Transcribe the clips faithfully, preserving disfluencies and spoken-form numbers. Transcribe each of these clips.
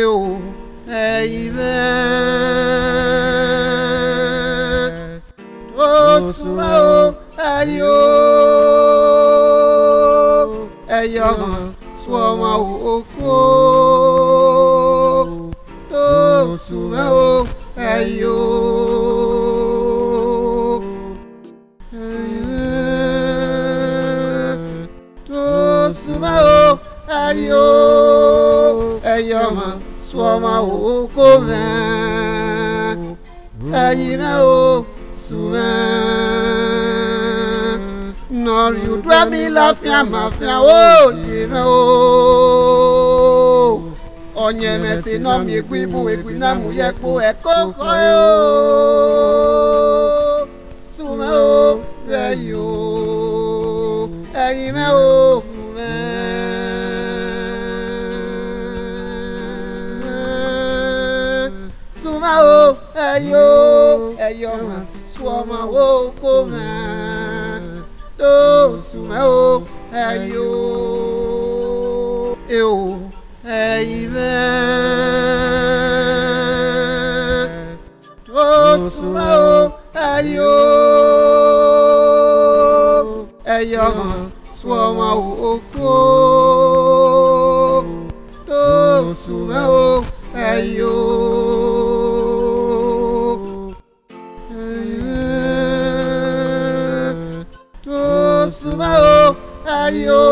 Eo, ẹ i mwẹ, to sunu mwẹ o, ẹ i yo, ẹ i ọmwa sunu ọmwa oko, to sunu mwẹ o, ẹ i yo. To sunu mwẹ o, ẹ i yo, ẹ i ọmwa sunu ọmwa oko mwẹ, ẹ i mwẹ o, sunu mwẹ. Ne ọ rhie udu ẹmila fian ma fian o, ye mwẹ o. Ọyẹnmwẹ ẹse ne ọ miẹn egbe ibu egbe na mu ye ẹkpo ẹko khọe o. Sunu mwẹ o, ẹ i yo, ẹ i mwẹ o, sunu mwẹ. Sunu mwẹ o, ẹ i yo, ẹ i ọmwa sunu ọmwa oko mwẹ. To sunu mwẹ o, ẹ i yo, eo, ẹ i mwẹ. To sunu mwẹ o, ẹ i yo, ẹ i ọmwa sunu ọmwa oko. To sunu mwẹ o, ẹ i yo. To sunu mwẹ o, ẹ i yo,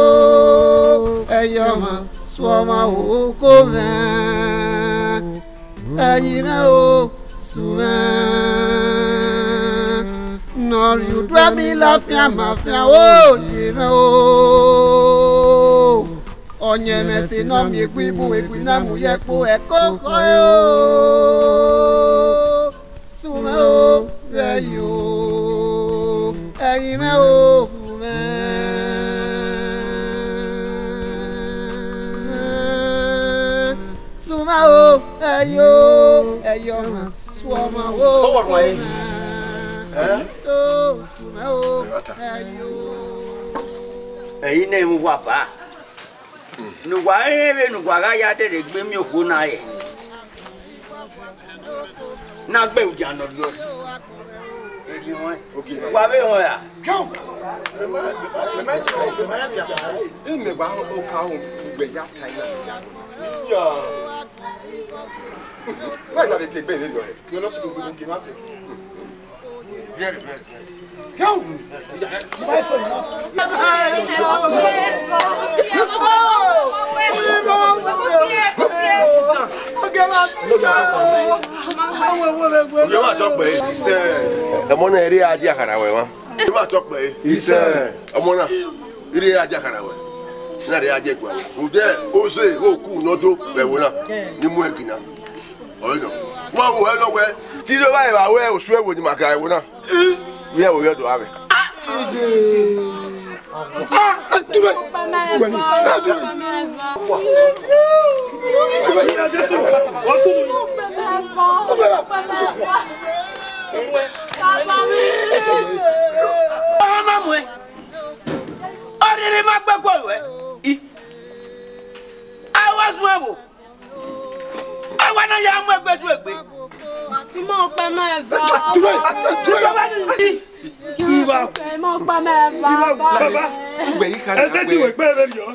ẹ i ọmwa sunu ọmwa oko mwẹ, ẹ i mwẹ o, sunu mwẹ. Ne ọ rhie udu ẹmila fian ma fian o, ye mwẹ o. Ọyẹnmwẹ ẹse ne ọ miẹn egbe ibu egbe na mu ye ẹkpo ẹko khọe o. Sunu mwẹ o, ẹ i yo, ẹ i mwẹ o, sunu mwẹ. Sunu mwẹ o, ẹ i yo, ẹ i ọmwa sunu ọmwa oko mwẹ. To sunu mwẹ o, ẹ i yo. Ẹi ne mu wa ba. Ne uwa rẹn vbene uwa gha ya dẹrẹ egbe miẹn okhuo na rẹ, na gbe udia ne ọ rriọ. Erriọ ẹn, wa vbe họn ra? Imẹ wa họn oka họn ugbẹ ya ta ina. Wẹ na vbe te egbe vberriọ hẹ? Yọ nọ sunu ogie na sẹ. Ẹmwẹ na, I rre a die akhara ruẹ mwa. Isẹ. Ọmọ na, I rre a die akhara ruẹ. Na rre a die ẹguae. Rhunmwuda ozẹ oku ne ọ do vbe ẹvbo na, ne I mu ẹre gie na. Ọyọ. Wa wo ẹnọ wẹ, te I rre evba evba wẹ osu ẹvbo ne ima ga ẹvbo na. Vbe ẹvbo vbe ọdọ avbe. Ọmọ ma muẹn. Ọrịrị ma gbe ẹguae ruẹ. I. A wa zun ẹvbo. A wa na ya mu egbe zu egbe. Ima ọkpa ma eva. Dúró, dúró. Iba. Ima ọkpa ma eva. Iba, baba. Ẹsẹ ti wẹ gbẹ vbe riọ.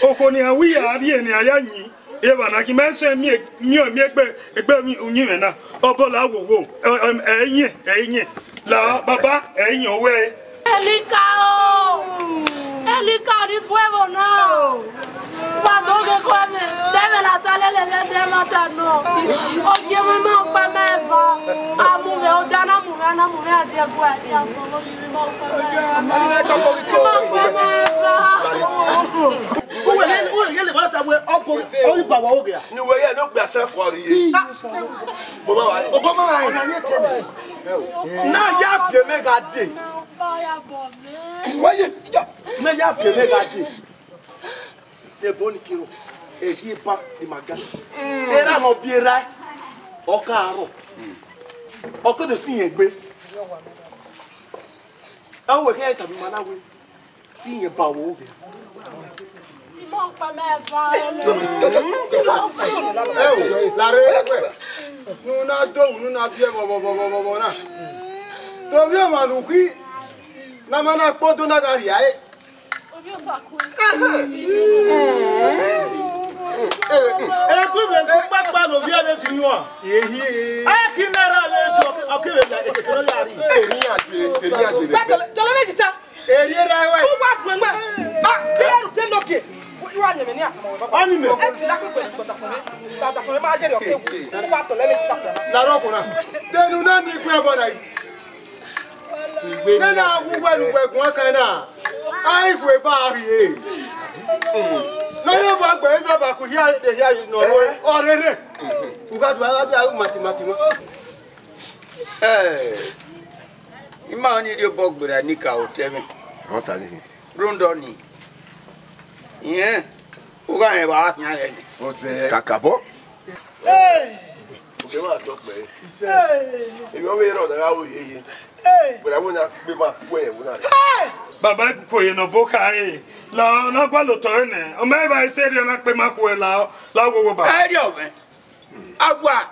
Okhuo ne a wi ya rhie ne a ya yin. Eva na ki ma sẹ mi, mi, mi egbe, egbe uyinmwẹ na. Ọbọ la wo wo. Ẹ, ẹ, ẹ yin, ẹ yin. La, baba, ẹ yin owẹ. Elika o! Elika, ọ rhie ibu ẹvbo na. Wa do ghe ko ẹmwẹ, de ẹmwẹ la ta lele vbe ẹdẹ ẹmwata nọ. Ogie mwẹ ma ọkpa ma eva. A mu mwẹ, ọda na mu mwẹ, a na mu mwẹ, a die ẹguae, a die agbọn, ogie mwẹ ma ọkpa ma eva. Ma ọkpa ma eva. Uwẹ ne, uwẹ ne ma ta wẹ ọkọ, ọ ni ba wa oghe a? Ne uwẹ ye ne okpia sẹ fua rrie. Obọ ma wa ye. Obọ ma wa ye. Ọna ni etẹn. Na ya biẹ mẹ gha dee. Wẹ ye, ya. Na ya biẹ mẹ gha dee. Ebo ni kiro, ehi eba ni ma ga. Erha ne ọ biẹ erha, ọ ka rrọọ. Ọ ke do si irẹn egbe. Ẹ wẹ khin tama ima na wẹ, irẹn ba wo ghe. Ẹ o, la rre ẹgbẹ. Ne u na do, ne u na biẹ vbọvbọvbọvbọ na. Dovbi ọmwa ne u khin, ne a ma na kpodo na gha rhie ẹre. Eku vbe sẹ kpakpa ne ovbi ẹre si yuan. Ehi. A ki na ra le jọ, ọ kevbe la ekeke nọ ya rri. Eri ya gbe, eri ya gbe. Tẹlẹ, tẹlẹ vbe jita. Eri ra wẹ. Uwa bu ẹmwẹ. Ah, de ru te nọ ke. Uwa nyẹmẹ ni atama wẹ baba. Ọni mẹ. E fi la kpekpe ni gbọdafọn mẹ. Gbọdafọn mẹ ma yẹrẹ ọke. Uwa tọ lẹ mẹ ta. La rọ kona. Denu na ni ikun ẹbọ na yi. Igbe ne na wu wẹ ne uwẹ guan kan na. Ai hu eba rhie. Na yo ba gbe za ba ku hia de hia nọ ro. Ọrere. U ga du a ga dia mati mati ma. Eh. I ma ni rhie obọ gberra nika otọ ẹmwẹ. Ọ ta ni. Rhunmwuda ọnii, irẹn u gha rẹn vbe a khian lẹ nẹ. Kakabọ. Oke ma tọ kpẹ. Emwi ọvbehe rrọọ ne a gha ru yeye. Wẹ na wẹ na kpe ma ku ẹre ẹvbo na rre. Baba, ikuku oye ne ọ bo kha ẹre, la ọ na gualọ otọ ẹre nẹ, ọ ma evba ẹse rriọ na kpe ma ku ẹre la, la wo wo ba. Ẹ rriọ mwẹ. Awa.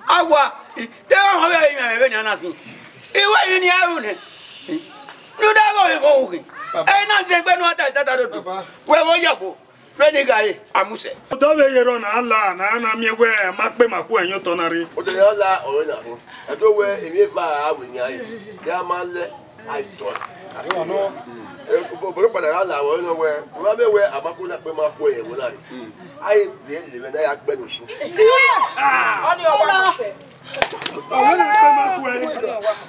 Awa, te ọ họn vbe iran vbe nian na sin. I wẹ emwi ne iran ru nẹ. Ne u da ghe ọre vbe ohoghe. Ẹ na zẹ egbe ne u ta tata dodo. Baba. Wẹ vbe yọgbo. Vbene I gha re, a mu sẹ. Odọ vbe ye rrọọ na la, na na miẹn wẹ a ma kpe ma ku ẹyin otọ na rre. Odọ ne a la ọre na họn. Ẹ do wẹ emwi eva a wẹ nian re. Te a ma lẹ. Aitọ. Obodo kpata gha la vbe ọre nọ wẹ, u gha miẹn wẹ a ma ku na kpe ma ku ẹre ẹvbo na rre. A i rhie lele mwẹ ne a ya gbe ne osun. Ọni ọ wa sẹ. Ọwẹ ne kpe ma ku ẹre.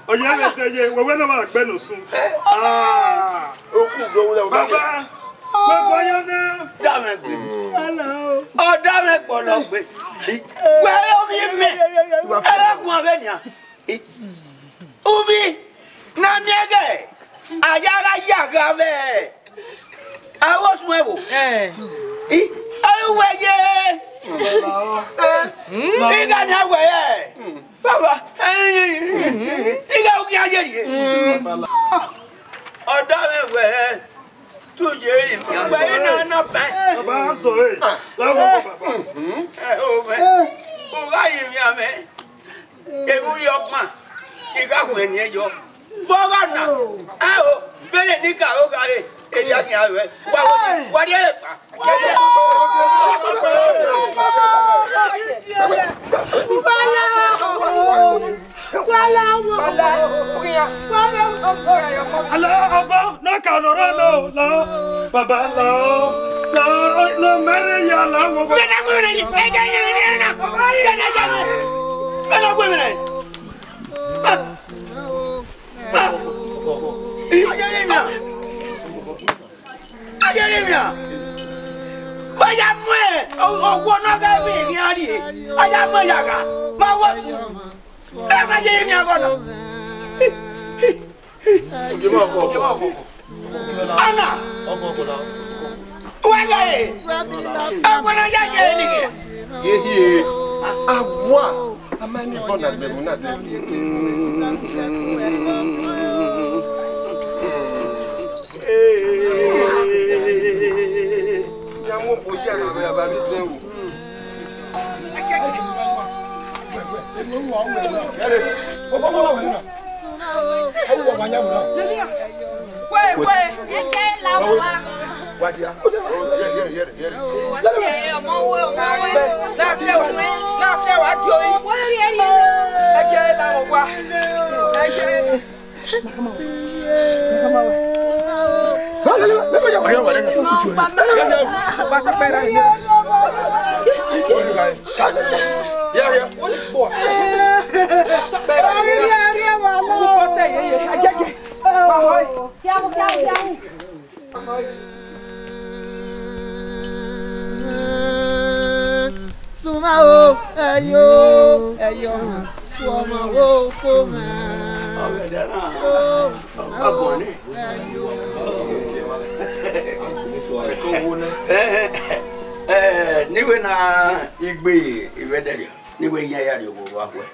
Ọ ya vbe sẹ ye, wẹ wẹ ne ọ wa gbe ne osun. Ah. Oku do wẹ. Baba, wẹ gbọ yan na. Da mwẹ gbe. Hello. Ọ da mwẹ kpọlọ gbe. Wẹ ovbi mẹ. Ẹ guan vbe nian. Uvbi ne a miẹn ẹghẹ a ya gha ya gha vbe avbe osuẹn ẹvbo. Ẹ i, ọ i wẹ ye. I gha nian wẹ, baba, I gha khian ye ye. Ọ da mwẹ wẹ, tu ye rinmwian wẹ, I na na bẹn. Baba, sọ ẹ. Ẹ o mwẹ, u gha rinmwian mwẹ. Emwi ọkpan, I gha huẹn eni ẹyọ. Vbe ọ gha na, ẹ o, vbene ne I ka ro gha re, erriọ khian ruẹ. Wa wo, wa rhie ẹre kpa. Ala ọgbọ, na ka nọ rẹ nọ, la, baba, la, la, la, mẹrẹ ya, la, wo, wo. Ayẹyẹmia! Ayẹyẹmia! Ọ ya mu ẹ, ọwọ ne ọ gha vbe khian rrie, ọ ya mu ẹ ya gha, ma wọ, ẹ ma ye emwi aghọ na. Ana! Uwẹ ghe, ẹguẹn ne ọ ya ye nighe. Ye hie, a wa, a ma ni bọ na mẹ mu na dẹ. Ya mu okhuo ya gha vbe a ba vbe dẹn o. Suma o, ẹyo, ẹyo, suọmọ wo ko mẹ. Ẹyo. Ẹ, ẹ, ẹ, ne I wẹ na igbe ivẹ ẹdẹrriọ, ne I wẹ iran ya rrie owa khuẹ.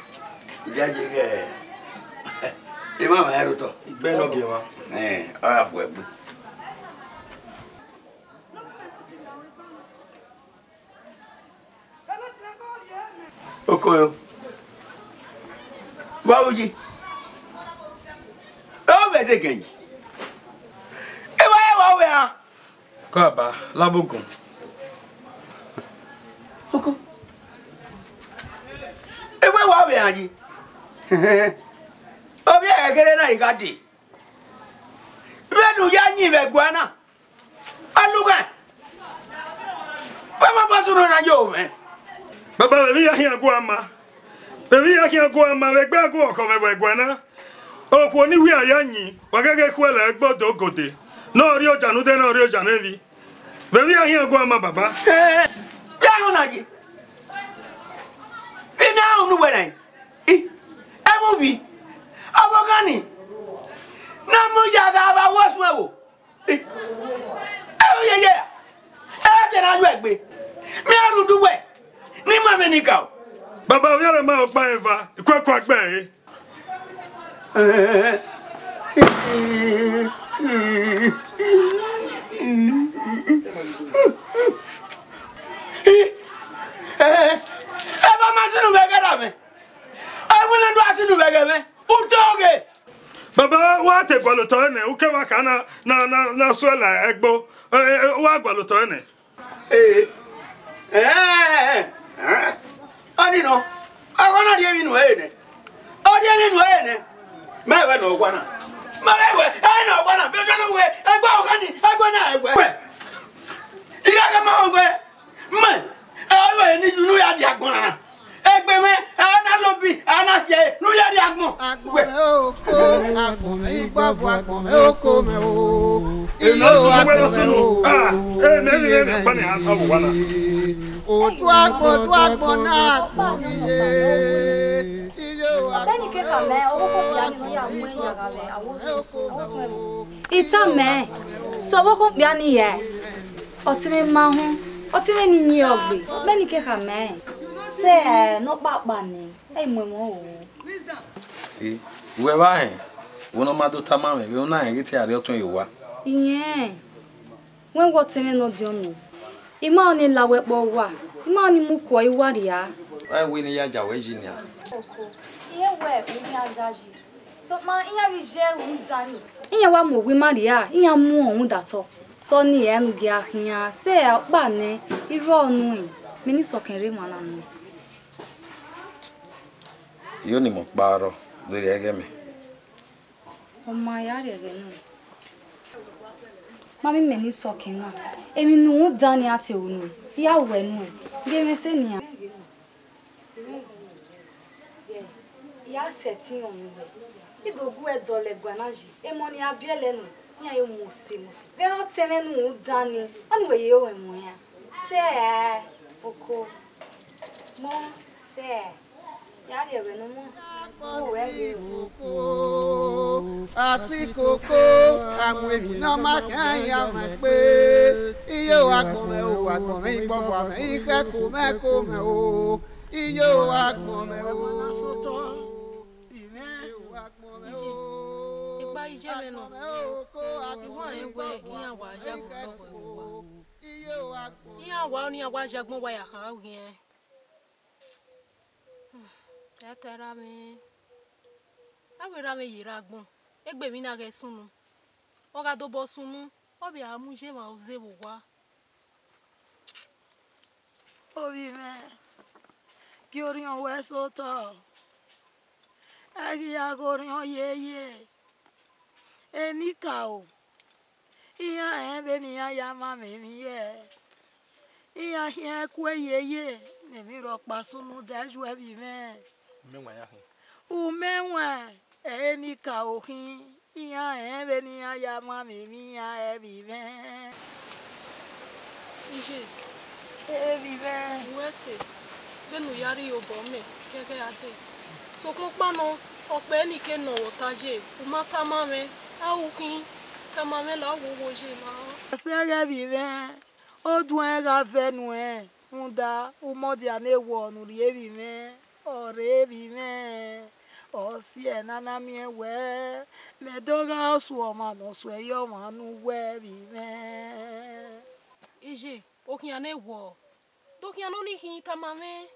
Iyayi ghẹ emwa mwa ẹre otọ. Igbe nọ gie emwa. Ẹ, ọ ra fu ẹgbe. Okoyo. Wa uyi. Ọ vbe ẹzẹ gẹn yi. Eva ya wa wẹ ha. Kọ aba, labogun. Oko. Eva wa wẹ ha yi. Ovbi ẹghẹ kherhe na I gha dee. Vbene u ya yin vbe ẹguae na. Alughẹ. Wẹ ma bọ sunu na yo mwẹ. Baba, vbe emwi ya khian guan ma. Vbe emwi ya khian guan ma, vbe egbe agu ọkhọ mwẹ vbe ẹguae na. Okhuo ne I wia ya yin, wa ghẹghẹ khuẹlẹ ẹgbe odogode. Ne ọ rrie oja ne ude, ne ọ rrie oja ne emwi. Vbe emwi ya khian guan ma, baba. Eh, ya ru na yi. Vbe imẹ a ru ne uwẹ rae? I, ẹmwẹ ovbi, ọvbokhan ni, ne a mu ya gha vbe awẹ ọsuẹn vbo? I, ẹ ru yeye ra? Ẹ i sẹ ne a yu egbe, mẹ a rhunmwuda uwẹ ne I mu ẹmwẹ ni ka o. Baba, ovbi ẹre ma ọkpa eva, ikuẹkua gbe ẹre. Eva ma sunu vbe ẹghẹ da mwẹ. Ẹvbo ne ọ do a sunu vbe ẹghẹ mwẹ. U to ghe. Baba, wa te gualọ otọ ẹnẹ, u ke wa ka na, na, na, na suẹla ẹgbo. Ẹ, ẹ, ẹ, wa gualọ otọ ẹnẹ. Ee. Ẹn, ẹn, ẹn. Ọni nọ, ọghe na rhie emwi unu ẹre nẹ. Ọ rhie emwi unu ẹre nẹ. Mẹ wẹ ne ọ wa na. Mẹ wẹ, ẹ ne ọ wa na. Bẹgẹ ne wẹ, ẹgbẹ ọghe ni, ẹgbẹ na ẹwẹ. Wẹ, I gha gha ma wẹ, mẹ, ẹ, ọ wẹ ni unu ya dia agbọn na na. Egbe mwẹ, ẹ, ọ na lobi, ẹ, ọ na si ẹre, ne u ya rrie agbọn. Agbọn mwẹ oko, agbọn mwẹ igbọvu, agbọn mwẹ oko mwẹ o. Ena sunu wẹ no sunu. Ah, eh, mẹ, mẹ, mẹ, mẹ, kpani ha, ha, wa na. Otu agbọn, otu agbọn na agbọn iye. Iye o, ọbẹni keka mẹ, ọvbokhan okpia ni nọ ya mu ẹn ya gha vbe awosun, awosun ẹvbo. I tama ẹn, sẹ ọvbokhan okpia ni ya. Ọtẹn mwẹ ma họn, ọtẹn mwẹ ni yin ọgbe, ọbẹni keka mẹ. Sẹ, ẹ, nọkpakpa nẹ, ẹ i mu ẹmwẹ ọvbehe. E, wẹ vbe ahẹn, wẹ ne ọ ma do tama mwẹ, vbe u na rẹn ghi te a rhie ọtuẹn ye owa? Iyẹn, wẹ wẹ ọtẹn mwẹ ne ọdiọn nọ, I ma ọni la wẹ kpọ owa, I ma ọni mu kuọ iwa rria. Wa wẹ ne I ya ja wẹ yi nian. Oko, irẹn wẹ u khian yayi. Sokpan iran vbe iye rhunmwuda ni. Iran wa mu owa ima rria, iran mu rhunmwuda otọ. Sẹ ọni ẹ ne u gia khian, sẹ ọkpa nẹ, I rrọọ nuẹn, mẹ ne isọkẹn rre emwa na nuẹn. Iyo ne imẹ ọkpa rrọọ, vberriọ ẹghẹ mẹ. Ọ ma ya rrie ẹghẹ nuẹn. Ma miẹn imẹ ne isọkẹn na, emwi ne u rhunmwuda ni a te ru nuẹn, I ya wẹ nuẹn, gie mwẹ sẹ nian. Ẹmwẹ ghi ye, I ya sẹtin rẹn ọnii wẹ, I do gu ẹe dọlọ ẹguae na yi, emọ ne a biẹlẹ nọ, iran he mu ose mu ose. Ghẹ ọtẹn mwẹ ne u rhunmwuda ni, ọnii wẹ ye ru ẹmwẹ iran. Sẹ, oko, mọ, sẹ, ya rrie ẹghẹ ne ọ mọ, u wẹ ghe. Asikoko, a mu emwi ne ọ ma khian ya mwẹ kpe. Iye o, agbọn mwẹ o, agbọn mwẹ, igbọvua mwẹ, ikhẹko mwẹ, ẹko mwẹ o. Iye o, agbọn mwẹ o. Iye o, agbọn mwẹ o. Egbe iye mwẹ nọ. Agbọn mwẹ o, ko, agbọn mwẹ, igbọvua mwẹ, ikhẹko. Iye o, agbọn mwẹ o. Iran wa ọnii, iran wa ya agbọn wa ya khan ghiẹn. Ẹ ta erha mwẹ. A wẹ erha mwẹ ye rre agbọn, egbe emwi na ghẹ sunu. Ọ gha dobọ sunu, ọ vbe a mu ye emwa oze vbe owa. Ovbi mwẹ, gie orhiọn wẹ sẹ otọ. Ẹ ghi ya ghe orhiọn yeye. Enikaro, iran rẹn vbene iran ya ma mwẹ emwi hẹ. Iran khian ku eyeye ne emwi rhọkpa sunu da yu ẹvbi mwẹ. Umẹ wan ya khin. Umẹ wan, ẹ enikaro khin, iran rẹn vbene iran ya ma mwẹ emwi iran ẹvbi mwẹ. Iye, evbi mwẹ. Wẹ sẹ, vbene u ya rrie obọ mẹ, ghẹghẹ a dee. Sokpan ọkpa nọ, ọ kpẹẹ ne I ke nọ vbe ọta ye, u ma tama mwẹ, a ru khin, tama mwẹ la wowo ye na. Sẹ ghẹ vbe mwẹ, oduẹn gha vẹ nuẹn, rhunmwuda, umọdia ne wọ ne u rrie vbe mwẹ, ọ rre vbe mwẹ, ọ si ẹe ne a na miẹn wẹ, mẹ do gha ọsuọ ọmwa ne ọ suẹn ye ọmwa ne uwẹ vbe mwẹ. Iye, okhian ne wọ, do khian ne ọnii khin tama mwẹ.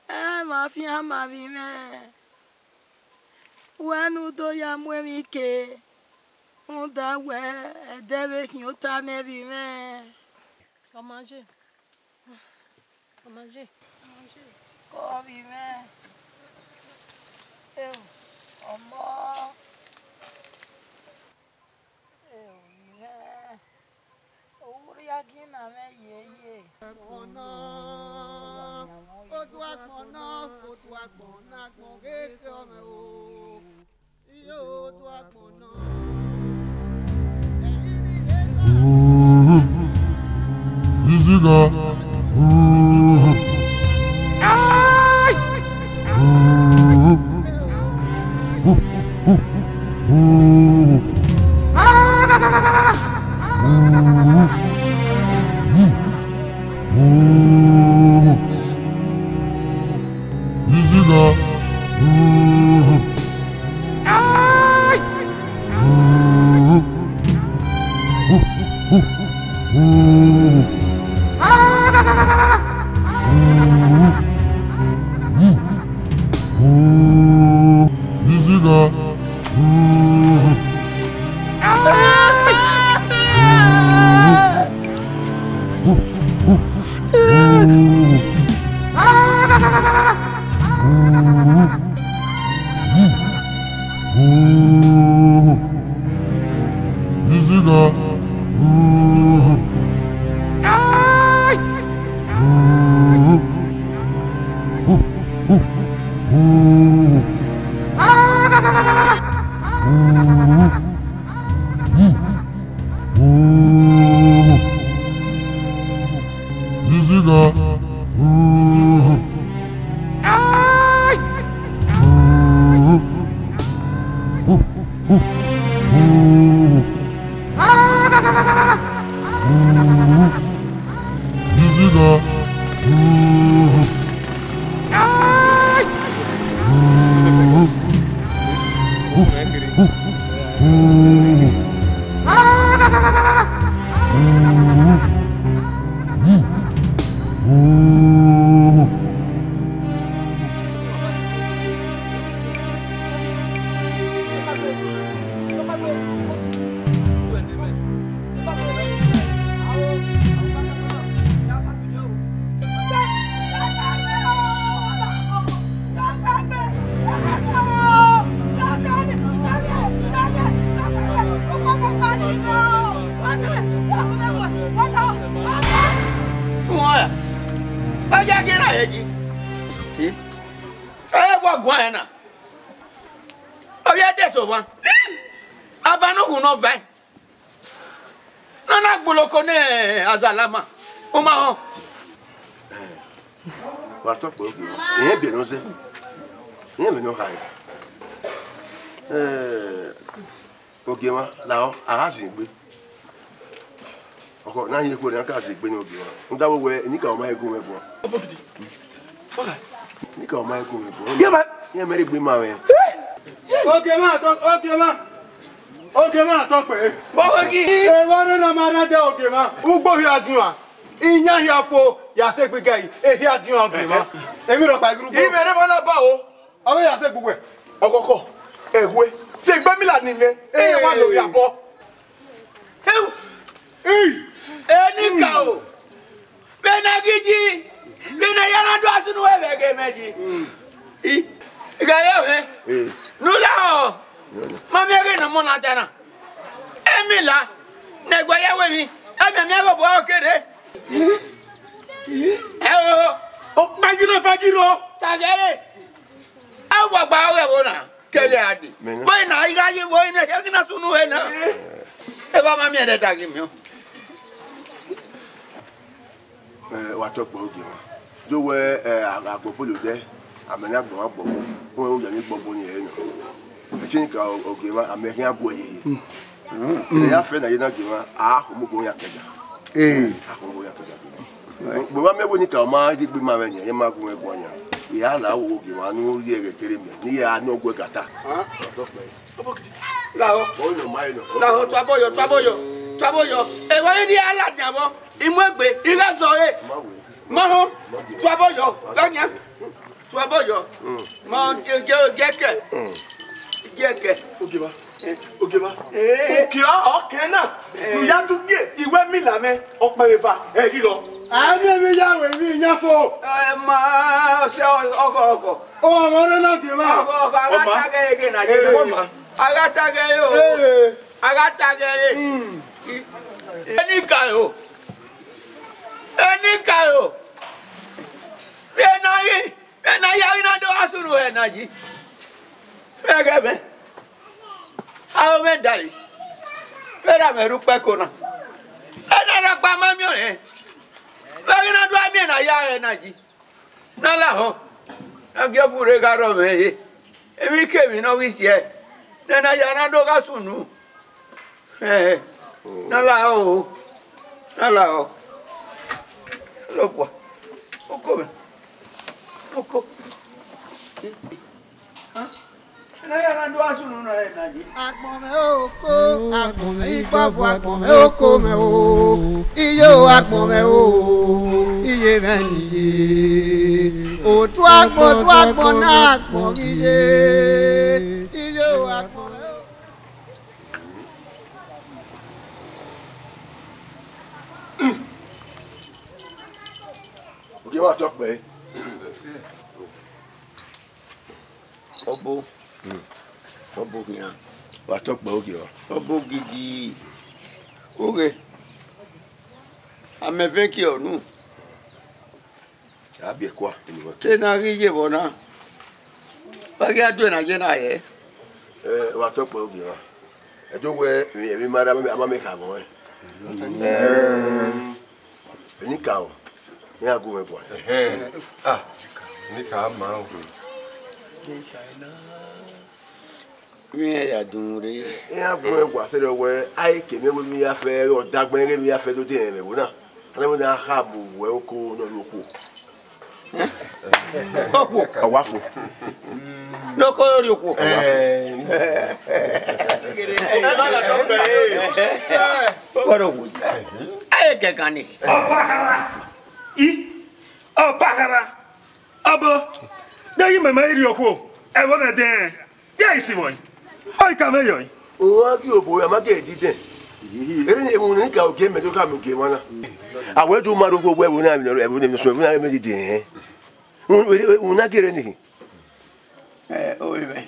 Ẹ ma fian ma vbe mwẹ. Wẹ ne u do ya mu emwi ke, rhunmwuda wẹ ẹdẹ vbe khian ota nẹ vbe mwẹ. Ọ ma ye. Ọ ma ye. Kọ vbe mwẹ. Eo, ọmọ. Eo, vbe mwẹ. Urria gie na mwẹ yeye. Agbọn na, otu agbọn na, otu agbọn na, agbọn ghe khe ọmọ o. Iyo, otu agbọn na. Iziga. Iziga. Iziga. Iziga. Iziga. Iziga. Uwa, ọ ya ghe na ye yi. Ẹ wa guan ẹn na. Ọ vbe ẹdẹ so wan. Ava ne ukhun nọ vaẹn. Ne ọ na gboloko ne Azalama, u ma họn. Wa tọ kpẹ oge, irẹn biẹ ne ọ zẹ, irẹn mẹ ne ọ khare. Ogie mwa, lahọ, a gha zin egbe. Ọkhọ ne a hin ekhue ne a ka zin egbe ne ogie mwa. Rhunmwuda wẹ, enikaro ma he gu mwẹ guan. Ọbokidi. Ọgha. Enikaro ma he gu mwẹ guan. Yẹ ma. Irẹn mẹ rhie egbe ma mwẹ. Ogie mwa, tọ, ogie mwa. Ogie mwa tọ kpẹ. Ọbokidi. Evba ne na ma na de ogie mwa. Ugbo hia diọn. Iyan hia fo, ya sẹ egbe ga yi. E hia diọn ogie mwa. Emwi rhọkpa ghi rre ugbo. Imẹ rre emọ na ba o. Ọ vbe ya sẹ egbe uwẹ. Ọkọkọ, ẹwe, sẹ egbe mi la ni nẹ, ẹ wa lo ya bọ. Enikaro, vbene a ghi yi, vbene a ya na do asunu wẹ vbe ẹghẹ mẹ yi. I, gha ye mwẹ, ne u lahọ, ma miẹn ẹghẹ ne ọmọ na ta na. Emila, ne ẹguae ya wẹ emwi, ẹmwẹ miẹn ẹghẹ obọ ọre kere. Ẹ o, okpẹgirọ fẹgirọ. Tagẹre. Ẹ wa gba ọghe ẹvbo na, kẹghe a dee. Mẹ na. Vbe na, I gha ye vbe na, I ghi na sunu he na. Ẹ vbe ma miẹn ẹdẹ da ghi miẹn. Ẹ, wa tọ kpẹ ogie mwa. Do wẹ, ẹ, a, agbọbọ lo dẹ, a mẹ ne agbọn agbọbọ, wẹ u ya ni gbọbọ ni ẹre nọ. Ẹ tie ni ka ogie mwa, a mẹ khian gu ẹre yeye. Ẹdẹ ya fẹ na ye na ogie mwa, a homo obo yan kẹga. Ee. A homo obo yan kẹga. Mẹ wa miẹn wẹ enikaro ma ye egbe ma mwẹ yan, ye ma gu mwẹ guan yan. I ya la wo ogie mwa ne u rhie ẹghẹ kere mẹ, ne I ya ne ọ gu ẹga ta. Lahọ. Lahọ, tuabọyọ, tuabọyọ, tuabọyọ. Ẹ wa ghi rhie a ladian vbọ, I mu egbe, I gha zọre. Ma họn, tuabọyọ, gha yan. Baba yọ. Ma je, je, je kẹ. Je kẹ. Ogieva. Ogieva. Eh. Uki ọkẹ na. Eh. Nu ya tu gie, iwẹ mi la mwẹ, ọkpẹvbe eva, ẹ ghi rọ. A miẹn emwi ya wẹ emwi yan fo. Ẹ ma, ọsẹ ọgọ ọgọ. Ọ ma rẹ na Ogieva. Ọgọ ọgọ, a gha ta ghe ghe na. Eh, ọ ma. A gha ta ghe yo. Eh. A gha ta ghe re. Hmm. Enikaro. Enikaro. Vbe na ghi, vbe na ya ghi na do gha sunu ẹre na yi. Vbe ẹghẹ mwẹ. Aro mwẹ da yi. Vbe ra mwẹ rre ukpẹko na. Ẹna rhọkpa ma miẹn ọnrẹn. Vbe ghi na do gha miẹn na ya ẹre na yi. Na lahọ, a gie ọvun rre gha rrọọ mwẹ re, emwikemwi ne ọ ghi siẹ, ne a na ya na do gha sunu. Ẹhẹn, na lahọ o, na lahọ. Lọkua, oko mwẹ, oko. Agbọn mwẹ oko, agbọn mwẹ igbọvu, agbọn mwẹ oko mwẹ o. Iyo agbọn mwẹ o, iye mwẹ ne iye. Otu agbọn, otu agbọn na agbọn ghi ye. Iyo agbọn mwẹ o. Ogie wa tọ kpẹẹ. Ọbo. Ọbo khian. Wa tọ kpẹẹ, Ogie wa. Ọbo gidi. Oghe. Amẹ vẹ kiẹ ọnu. A biẹ kua, inu wẹ ke. Te na ghi ye vbọ na? Wa ghi a due na ye na yẹ. Eh, wa tọ kpẹẹ, Ogie wa. Ẹ do wẹ emwi ma rre, a ma mẹ kha vbọ ẹn. Eh, Enikaro, ne a gu mwẹ guan. Ẹhẹn. Ah, Enikaro ma o. Vbe iran ya dunmwu rre. Iran gu mwẹ guan sẹrriọ wẹ, a i ke miẹn wẹ emwi ya fẹ, ọ dagbe ghe emwi ya fẹ do de rẹn vbe ẹvbo na. A na wẹ ne a kha mu wẹ oko ne ọ rrie okhuo. Okhuo. Ọ wa fo. Ne oko rrie okhuo. Ọ wa fo. Wẹ rre okhuo. A i ke kan ni. Ọbakhara. I. Ọbakhara. Ọbo. De yi mama i rrie okhuo. Ẹvbo mwẹ dẹn. Ya isi vbọ yi. Ọ i ka mwẹ yọ yi. Uwa ghi obo ya ma ghe didẹn. Ere ni emu ni ka ogie mẹ do ka mu ogie mwa na. A wẹ do ma rhogho wẹ ẹvbo na, ẹvbo ne so ẹvbo na mẹ didẹn. Una gere ni. Eh, oi mẹ.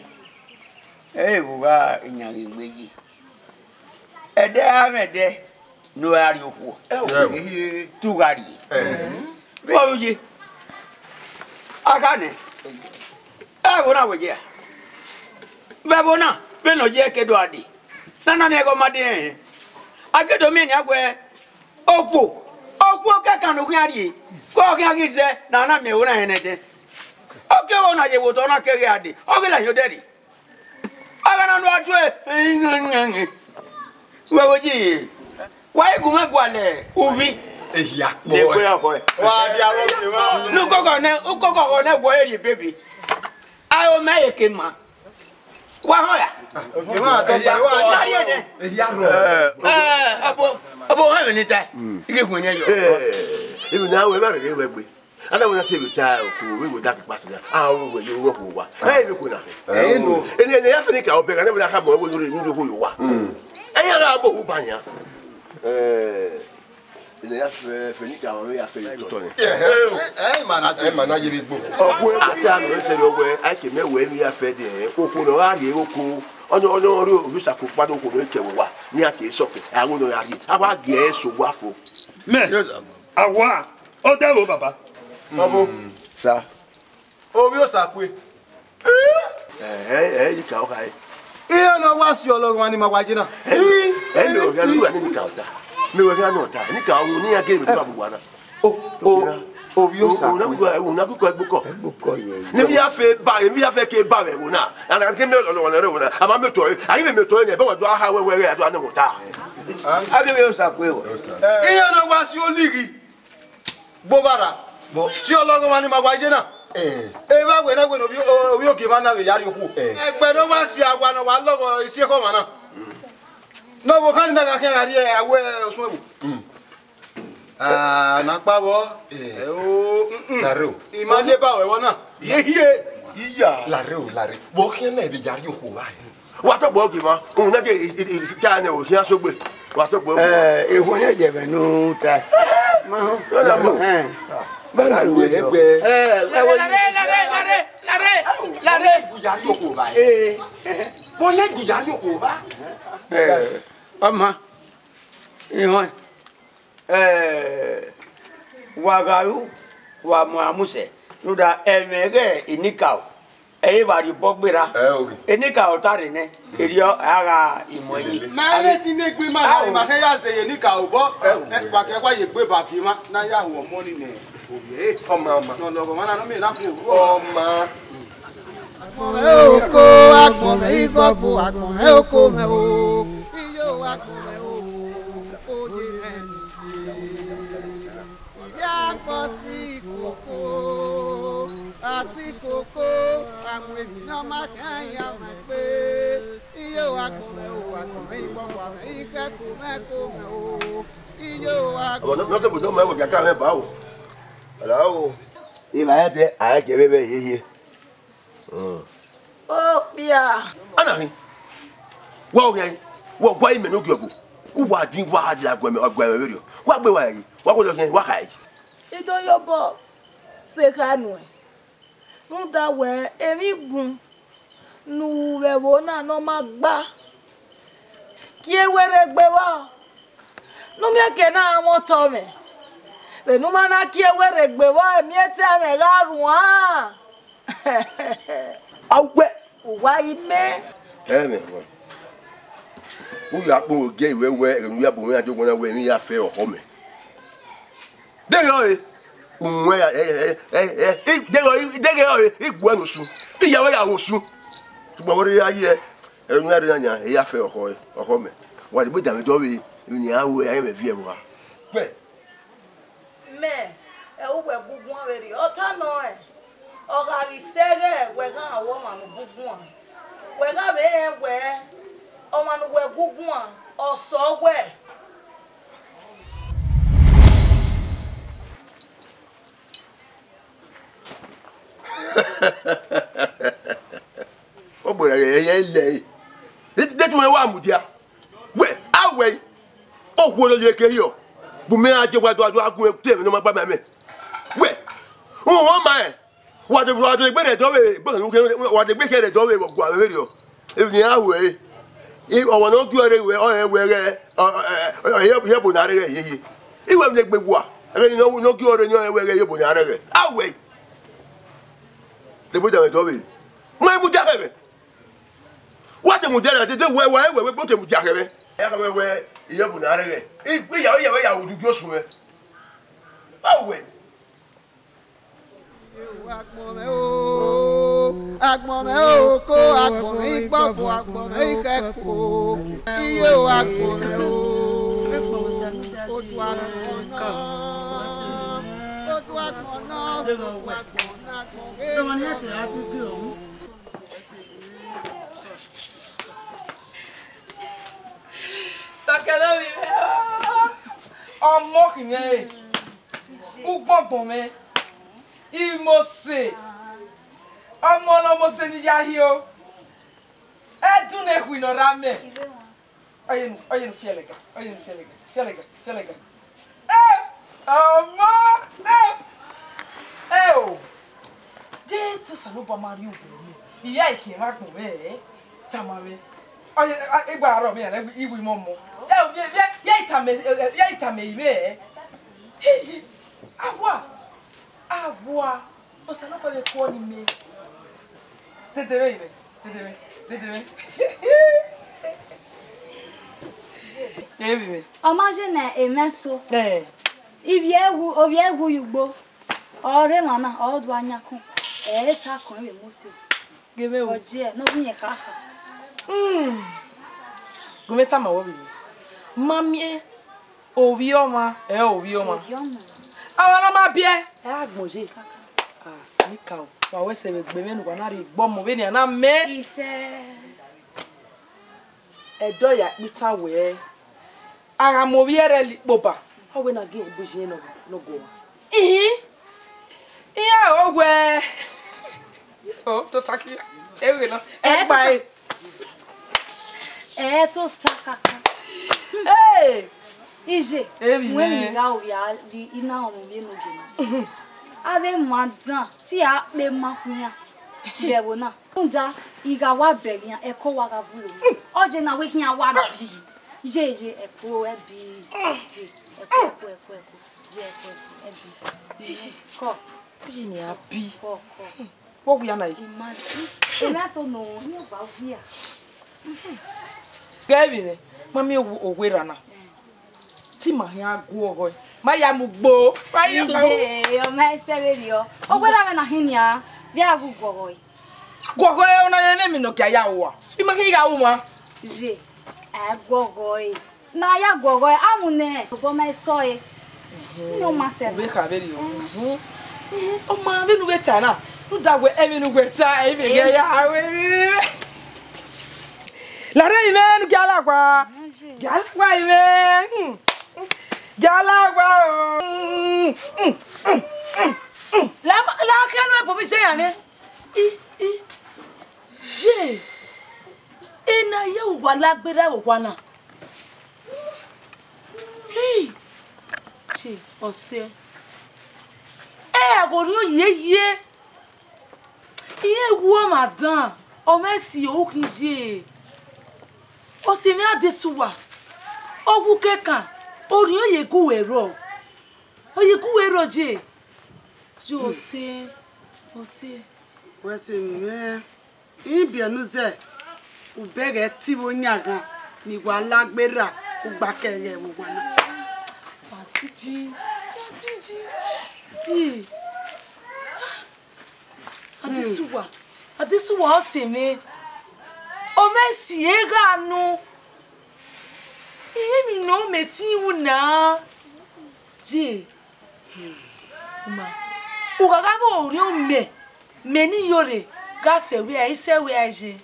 Eh, vbe gha iyan ghi gbe yi. Ẹdẹ a mwẹ ẹdẹ. Ne ọ ra rrie okhuo. Ẹo. Tu gha rrie. Vbe ọ ye. A kha nẹ. Ẹvbo na wẹ ye a. Vbe ẹvbo na, vbene ọ ye ke do a dee. Ne a na miẹn ẹghẹ ọ ma dee rẹn. A ke do miẹn nian wẹ, okhuo, okhuo kẹkan ne u khian rrie, ke ọ khian ghi zẹ ne a na miẹn ẹvbo na hẹn nẹdẹ. Ọ ke ẹvbo na ye vbe otọ na ke ghe a dee, ọ ghi la hin odẹ rrie. Ọghe na ne uwa tue, wẹ vbe yi, wa i gu mwẹ gualọ uvbi. Ehia kpọ. Wa dia ro ke wa. Ne ukọkọ nẹ, ukọkọ ọghọ nẹ wọ eri baby. Aro mẹ ye ke ma. Wa họn ya. Oke ma tọ gba wa. Wa ye nẹ. Ehia ro. Eh, abo, abo ha me ni ta. Ige gun yẹn yọ. Eh, ibi na wẹ ma rẹ wẹ gbe. Ana wẹ na te vbe ta oko vbe wẹ da ke kpasi na. A ru wẹ yo ro ko wa. Ẹ vbe ko na. Ẹ no. Ene ene ya fẹ ni ka obẹ ga ne wẹ na kha mọ wẹ ni ro ko yo wa. Ẹ ya ra bo hu ba yan. Eh, ene ya fẹ fẹ ni ka wẹ ya fẹ yo tọ ni. Ẹ ma na, ẹ ma na ye vbe gbo. Ọgbo ata no se ro wẹ a ke mẹ wẹ ni ya fẹ de. Oko no gha rrie oko. Ọnọ ọnọ ri orusa ko kpado oko no ke wa. Ni a ke sọke. A wo no ya rrie. A wa gie eso wa fo. Mẹ. Awa. Ọ dẹ vbo baba. Ọbo. Sa. Ovbi Osakue. Ẹ ẹ ẹ yi ka ọ kha ẹ. Iran ne ọ wa si ọlọghọmwa ni ma wa ye na. Ẹ ẹ mi ò gha lu ani mi ka ọta. Mi ò gha nọ ọta. Ni ka ọhun ni ya gẹ mi ma bu wa na. O o ovbi Osakue. Una gukọ una gukọ ẹgbukọ. Ẹgbukọ yẹ. Ni mi ya fe ba, mi ya fe ke ba vbe wo na. Ana ke mi ọlọghọmwa rẹ wo na. A ma mi tọ ẹ. A yi mi tọ ẹ yẹn, bẹ wa do a ha wẹwẹ rẹ a do a nọ ọta. A gẹ vbe Osakue wọ. Iran ne ọ wa si olighi. Gbe ovba rra. Si ọlọghọmwa ni ma wa ye na. Evba wẹ na wẹ ne ovbi ogie mwa na vbe ya rrie okhuo. Ẹgbẹ ne ọ wa si awa ne ọ wa lọghọ isi ekhọe ọmwa na. Ne ọvbokhan ni na gha khian gha rrie avbe osuẹn vbo. Ah, na kpa vbọ. Ẹo. Lare o. Ima ne ba wẹ vbọ na. Ye hie. Iya. Lare o, lare. Vbọ khian na vbe ya rrie okhuo vba hẹ? Wa tọgbọ ogie ma. Uhun na ke ta nẹ o, khian sogbe. Wa tọgbọ ogie. Eh, ehwo ne yẹ vbe nu ta. Ma ho. Yo na mo. Eh. Ba na Lare, we do. Lare, lare, lare, lare, lare. Vbọ ne ya rrie okhuo vba hẹ? Eh. Vbọ ne ya rrie okhuo vba? Eh, ọma. Ihọn. Eh, wa gha ru, wa mu amusẹ, rhunmwuda ẹmwẹ ighẹ enikaro, ẹ i vba rhie obọ gberra. Ẹ o. Enikaro ta rre nẹ, erriọ a gha mu ẹre yi. Ma vbe ti ne egbe ima gha, ima kẹ ya zẹ ye enikaro obọ. Ẹ o. Ẹ, wa kẹ wa ye egbe ba gie ima, na ya hu ọmọ ni nẹ ovbi ẹre. Ọma, ọma. Ne ọ lọghọ ọmwa na, ne ọ miẹn na fo. Ọma. Agbọn mwẹ oko, agbọn mwẹ ighọvo, agbọn mwẹ oko mwẹ o. Iyo, agbọn mwẹ o, oye mwẹ ni ye. Ivbi akpọ si koko, a si koko, a mu emwi ne ọ ma khian yan mwẹ kpe. Iyo, agbọn mwẹ o, agbọn mwẹ igbọkpa mwẹ, ikhẹko mwẹ ko mwẹ o. Iyo, agbọn. Ọmọ ne ọ sẹ obodo mẹ, wẹ gie a ka mwẹ ba o. Ọla o. Evba ẹdẹ, a i gie vbe vbe hiehie. Okpia. Ana hin. Wa oghian, wa gua imẹ ne ogiọgo. Uwa din wa la guẹ mẹ, guẹ mẹ vberriọ. Wa gbe wa ẹre, wa gọlọ khian, wa kha ẹre. I do ye obọ sẹ kha nuẹn. Rhunmwuda wẹ emwi bun ne u ru vbe ẹvbo na ne ọ ma gba. Kie werriegbe vbọ, ne u miẹn ke na mwẹ otọ mwẹ. Vbene u ma na kie werriegbe vbọ, emiẹtẹ mwẹ gha ruan. A wẹ. Uwa imẹ. Ẹmwẹ họn. U ya kpe ogie iwẹ wẹ, ẹghẹ ne u ya bu mwẹ ya die ogbọn na wẹ, emwi ya fẹ ọkhọ mẹ. Deghẹ ọre, uwẹ ya, ẹ, ẹ, ẹ, ẹ, ẹ, i, deghẹ ọre, deghẹ ọre, I gbuẹ ne osun. I ya wẹ ya ru osun. Sokpan vbe ọ rre ya ye, ẹ, emwi ya rre na yan, e ya fẹ ọkhọ, ọkhọ mẹ. Wa degbe danmwẹ dọ vbe, emwi ne iran ru, a i mwẹ viẹ vbe owa. Kpẹ. Mẹ, ẹ, uwẹ gu guan vberriọ, ọ ta nọ rẹn. Ọ gha ghi sẹ ẹghẹ wẹ gha ru ọmwa ne u gu guan, wẹ gha vbe rẹn wẹ ọmwa ne uwẹ gu guan, ọ sẹ wẹ. Ọ gberra ẹre, ẹre lẹ ẹre. De, de tu mwẹ wa mudia. Wẹ, a wẹ, okhuo ne ọ ye ke hiọ, bu mẹ a je wa do, do a gu mwẹ te ẹmwẹ ne ọ ma gba ma mẹ. Wẹ, uhunmwu ma rẹn, wa de, wa de gbe rẹ dọ vbe, wa de gbe kẹ rẹ dọ vbe vbe ọgua vbe rriọ. Emwi ne iran ru ẹre, ọmwa ne ọ gie ọre wẹ, ọ rẹn wẹ ghẹ, ọ, ọ, ọ, ọ, ọ, iyebo ne a rre ghẹ hiehie. I wẹ emwi ne egbe wua, ẹghẹ ne ọ gie ọre ne ọ rẹn wẹ ghẹ iyebo ne a rre ghẹ. A wẹ, de gbe da mwẹ dọ vbe. Ma i mudia khẹ mwẹ. Wa te mudia na, dede wẹ, wẹ, wẹ, wẹ, te mudia khẹ mwẹ. Ẹ ka mwẹ wẹ, iyebo ne a rre ghẹ. I, i ya, i ya, i ya, odudu osun mwẹ. A wẹ. Agbọn mwẹ o, agbọn mwẹ oko, agbọn mwẹ igbọvo, agbọn mwẹ ikhẹko, iyo agbọn mwẹ o, otu agbọn nọ, otu agbọn nọ, otu agbọn nọ, agbọn mwẹ. Sọkẹlẹ ovbi mwẹ, ọmọ khin mwẹ re, ugbọngbọn mwẹ, Imose, ọmọ ne Imose ni ya hio, ẹdun ne khui ne ọ rre amẹ. Ọyenu, ọyenu fiẹlẹga, ọyenu fiẹlẹga, fiẹlẹga, fiẹlẹga. Ẹ, ọmọ, ẹ, ẹ o. De te Osanobua ma rhie ugbẹn mwẹ, I ya khian vbe agbọn mwẹ, ẹ, tama mwẹ. Ọ ye, a, egbe aro mwẹ, iwu imọmọ. Ẹ, vbe, vbe, vbe I tama, ẹ, vbe I tama imẹ, ẹ. Eyi, awa, awa, Osanobua vbe kuọ ne imẹ. Dede mwẹ imẹ, dede mwẹ, dede mwẹ. Ebi mwẹ. Ọ ma je ne emẹ so. Ẹ. Ivbi ẹwu, ovbi ẹwu ye ugbo. Ọ rre emwa na, ọ do a yan akọn, ẹ i ta akọn vbe Imose. Ghe mwẹ o. Ọ je, ne ọ vbe iyẹn khakha. Hmm. Gu mwẹ tama wẹ vbe. Ma miẹn ovbi ọmwa, ẹ ovbi ọmwa. Ovbi ọmwa. Ọmwa ne ọ ma biẹ, ẹ agbọn ye. Ah, nika o. Wa wẹ sẹ vbe egbe mwẹ ne uwa na rhie egbe ọmọ vbenian na mẹ. Isẹ. Ẹdẹ ọ ya kpe itan wẹẹ, a gha mu ovbi ẹre ẹre ikpoba, ọ wẹ ne a gie bu ye ne ọ, ne ọ guọmwa. Ihin, Iran o wẹ. O, tota kia. Eghe na. Ẹ, ẹgba tota. E. Ẹ tota kaka. Hey! Iye, Emwi wẹ mwẹ. Ni gha ovbi a, vbe I na rọnmwẹ ovbi enogie na. Avbe ma dan, te a kpe ma khian. Vbe ẹvbo na. Rhunmwuda, I gha wa bẹghe iran, ẹko wa gha vulo. Ọ ye na wẹ khian wa bi. Ye, ye, ẹko, ẹbi. Ye, ẹko, ẹko, ẹko, ẹko. Ye, ẹko, ẹko, ẹbi. Ye, kọ. Bi ni a bi. Kọ, kọ. Vbọ wia na yi? Ima, ima so nọ, ni ọ gba wia. Ghẹ vbe mwẹ, ma miẹn owe, owe ra na. Te ima khian gu ọghọe, ma ya mu gbo. Ma ya mu gbo. Iye, ọ ma sẹ vberriọ. Owe ra mwẹ na hin nian, vbe a gu guọghọe. Guọghọe, ọna yẹn ne emwi ne ọ gia ya ua. I ma khian gha ru mwa. Ye, a guọghọe. Na ya guọghọe, a mu nẹ, obọ ma sẹ ọe. Ehẹn. Ne ọ ma sẹ. Vbe kha vberriọ. Ehẹn. Ehẹn, ọ ma vbene u vbe ta na. Rhunmwuda wẹ emwi ne uwẹ ta, emwi ne ya ru emwi vbe. Larre imẹ ne u gia lagua. Gia lagua imẹ. Hmm. Gia lagua o. Hmm, hmm, hmm, hmm, hmm. La ma, la kẹ nu ebo mi je ya mwẹ. I, i. Je. Ena ye uwa la gberra vbe owa na. Hi! Che, ọse. Ẹ, aghorriọ ye ye. Irẹn wu ọmwa dan, ọ mwẹ si, ọ khin ye. Ọse mwẹ Adesuwa, ọ wu kẹkan, orhiọn ye gu ẹrọ. Ọ ye gu ẹrọ ye. Yo, ọse, ọse. Wẹ se emwi mwẹ. I biẹ ne u zẹ, u bẹghe ẹtin vbe oyan ghan, ne I wa la gberra, u gba kẹ ẹghẹ vbe owa na. Adiji, Adiji, di. Adesuwa, Adesuwa, ọse mwẹ, ọ mwẹ si ẹre gha nọ. Irẹn emwi ne ọ mẹ tin ru na. Ye. Ma, u gha gha vbe orhiọn mẹ, mẹ ne I yo rre, gha sẹ wẹ a, I sẹ wẹ a ye.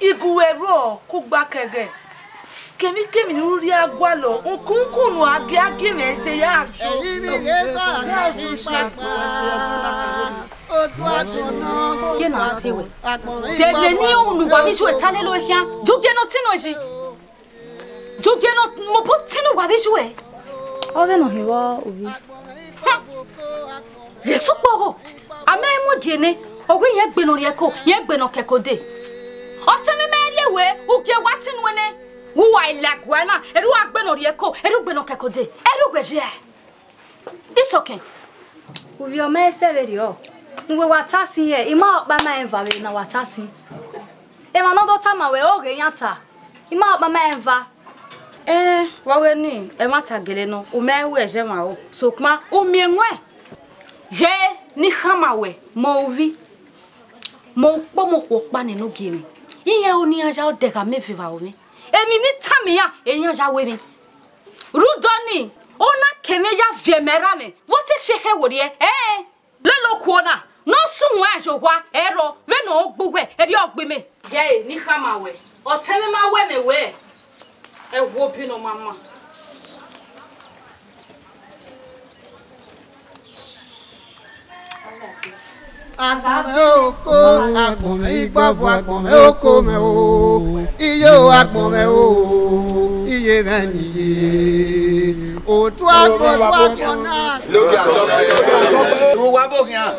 I gu wẹ rrọọ, ku gba kẹghẹ. Kemwikemwi ne u rhie a gualọ, ukunkun ne a gie, a gie mwẹ ye ya yo. Ya yo ye. Ye na te wẹ. Zẹvbe ne unu wa vbe iye uẹ ta lele uẹ khian, du gie ne ọ tin nọ yi. Du gie ne ọ mobọ tin ne uwa vbe iye uẹ. Ọghe nọ hin vbọ, ovbi. Vbe sẹ ukpọghọ, a ma mu gie nẹ, ọ wẹ irẹn gbe ne ọ rhie ẹko, irẹn gbe ne ọ kẹ ẹko dee. Ọtẹn mwẹ ma rhie wẹ, u gie wa tin nuẹn nẹ. Vbe uwa i la ẹguae na, erha uwa gbe ne ọ rhie ẹko, erha u gbe ne ọ kẹ ẹko dee. Erha uwẹ ye. Isọkẹn. Uvbi ọ ma sẹ vberriọ. Ne uwẹ wa ta sin yẹ, I ma ọkpa ma rẹn eva vbe ne a wa ta sin. Emwa ne ọ do tama wẹ, oghe iran ta. I ma ọkpa ma rẹn eva. Ẹn, vbe ọghe nii, ẹmwata gele nọ, u ma rẹn wẹ ẹzẹ mwa ro. Sokpan, u miẹn wẹ, ghẹ ne I khama wẹ, mẹ ovbi, mẹ ukpọmọ okhuo ọkpa nene ogie mwẹ. Iran ro ne iran ya odẹ gha mẹ eva vbe aro mwẹ. Emwi ne I tama iran, iran ya ru emwi. Rhunmwuda ọnii, ọ na ke mwẹ ya viọ ẹmwẹ erha mwẹ, vbe ọ te fi ekhẹn werriẹ, ẹẹn, lele okuo na, ne ọ sẹ uwẹn aye owa, ẹrọ, vbene ọ gbe uwẹ, erriọ ọ gbe mẹ. Yẹe, ne I khama wẹ, ọtẹn mwẹ ma wẹ mẹ wẹ, ẹvbo bi ne ọ ma ma. Agbọn mwẹ oko, agbọn mwẹ igbọvu, agbọn mwẹ oko mwẹ o, iye o, agbọn mwẹ o, iye mwẹ niye. Otu agbọn, otu agbọn na. Lókè àtọ́. Ìwọ wa bò hìan.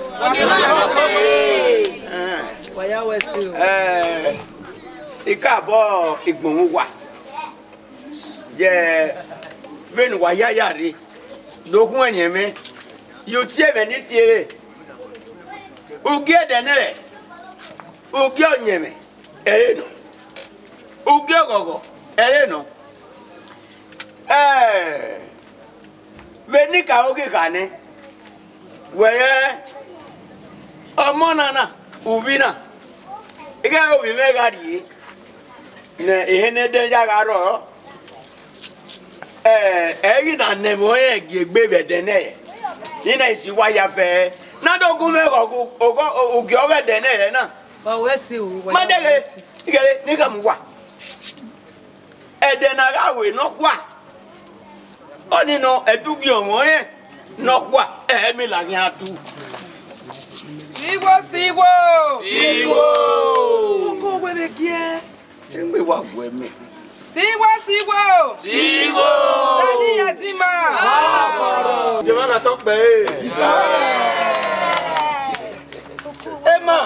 Wa ya wẹ si o. Ẹ, ikabọ igbọnmwẹ uwa. Yẹ vbene uwa ya ya rre, do khuẹn yẹn mwẹ, ye uti ẹmwẹ ni tie re. Ugie ẹdẹ nẹ, ugie ọyẹnmwẹ ẹre nọ, ugie ọghọghọ ẹre nọ. Ẹ, vbene I ka ro ghi kha nẹ, wẹ rẹ ọmọ na na, uvbi na, ighẹ ovbi mwẹ gha rrie, ne ehe ne ẹdẹ ya gha rrọọ, ẹ, ẹ i ghi na nẹ ẹmwẹ ọnrẹn gie egbe vbe ẹdẹ nẹ, ne I na i ti wa ya fẹ, ne a do gu mwẹ ghọghọ, oghọ, ugie ọghe ẹdẹ nẹ na. Wa wẹ se o, wa ma ya dẹghe, wẹ se. Ighere, ne I khama uwa. Ẹdẹ ne a gha ru nọkhua, ọnii nọ ẹdẹ ugie ọmwa ọnrẹn nọkhua, ẹ i miẹn ladian tu. Sigho, sigho. Sigho. Oko wẹ vbe giẹ. Egbe wa gu ẹmwẹ. Sigho, sigho. Sigho. Sani ya di ma. Jẹmẹ na tọ kpẹ e. Emma.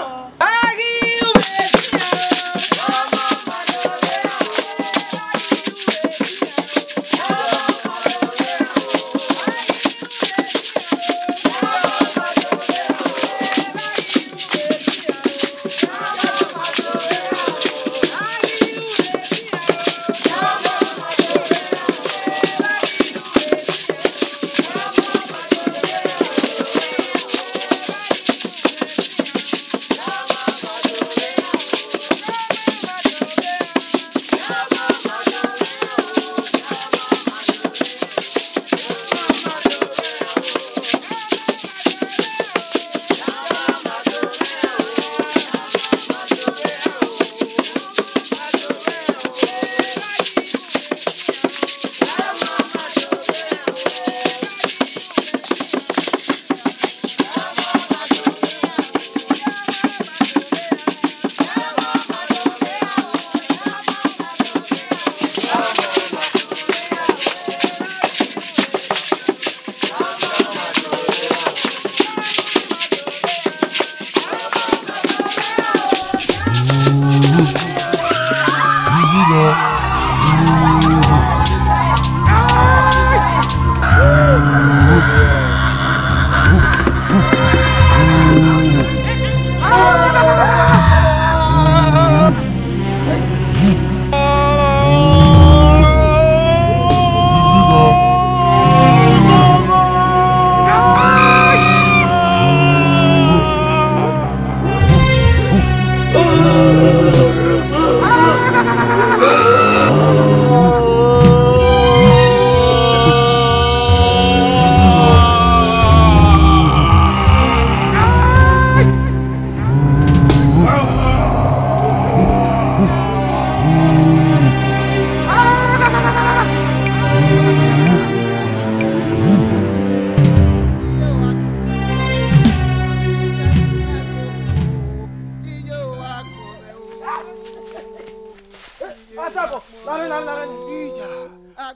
Asabọ, larre, larre, larre. Iya.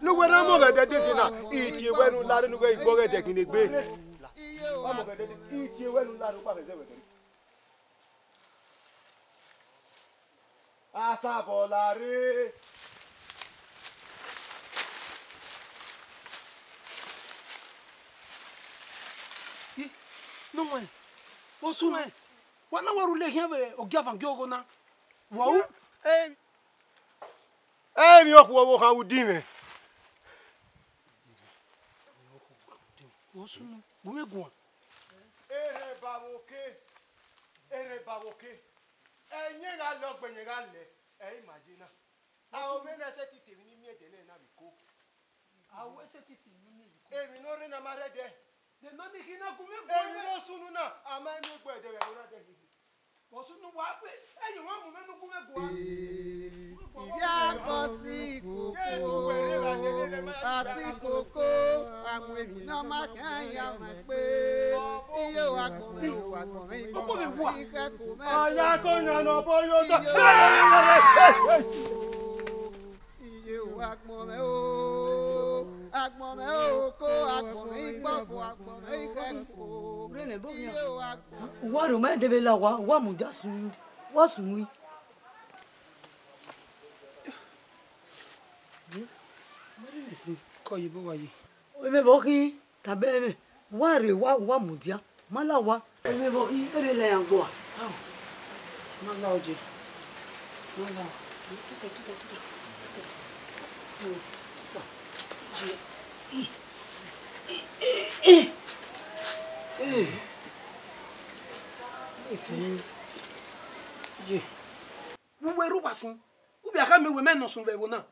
Ne uwẹ na mu ọghẹdẹ dede na, itie wẹ ne u larre ne ughẹ i gbe ọghẹdẹ ginegbe. Wa mu ọghẹdẹ dede, itie wẹ ne u larre, u kpa ọghẹdẹ wẹ dede. Asabọ larre. Ih, ne uwẹ, vbọ sunu, wa na wa rhulẹ khian vbe ogiavan gie ogho na. Wa ru. Emwi okhuo vbe okhan vbe udinmwẹ. Vbọ sunu, gu mwẹ guan. Erhẹn ba vbe oke, erhẹn ba vbe oke. Ẹyẹn gha lẹ, ọgbẹyẹn gha lẹ, ẹ i ma ye na. Aro mwẹ na sẹtin te emwi ne I miẹn ẹdẹ nẹ na vbe iko. Aro ẹsẹtin te emwi ne I miẹn vbe iko. Emwi ne ọ rre na ma rre ẹdẹ. De nọ ni khin na gu mwẹ guan. Emwi ne ọ sunu na, a ma miẹn egbe ẹdẹ ghẹ ne ọ na dẹ khin. Vbọ sunu wa gbe, ẹ ye wa mu mwẹ ne u gu mwẹ guan. Ivbi agbọn si koko, a si koko, a mu emwi ne ọ ma khian ya mwẹ kpe. Iye wa gbọn mwẹ o, wa gbọn mwẹ, gbọn mwẹ, ikhẹko mwẹ. Aya ko yan nọ bo yo sa. Iye wa gbọn mwẹ. Iye o, agbọn mwẹ o, agbọn mwẹ o, ko agbọn mwẹ ikpọfọ, agbọn mwẹ ikhẹko. Iye o, agbọn. Uwa rhie ma debe la owa, uwa mudia sun, uwa sun wi. Ye, wẹ rre sin. Kọ ye bo wa ye. Emẹ vbe ọ khin. Tama ẹmwẹ, wa rre, wa, wa mudia, ma la owa. Emẹ vbe ọ khin, erha la iran gbe uwa. Ao, ma la oje. Ma la. Tuta, tuta, tuta. Tuta. Ye. I. I, i, i. Eh. Esu. Ye. Vbe uwẹ rre uwa sin, u vbe a kha miẹn wẹ mẹ nọ sunu vbe ẹvbo na.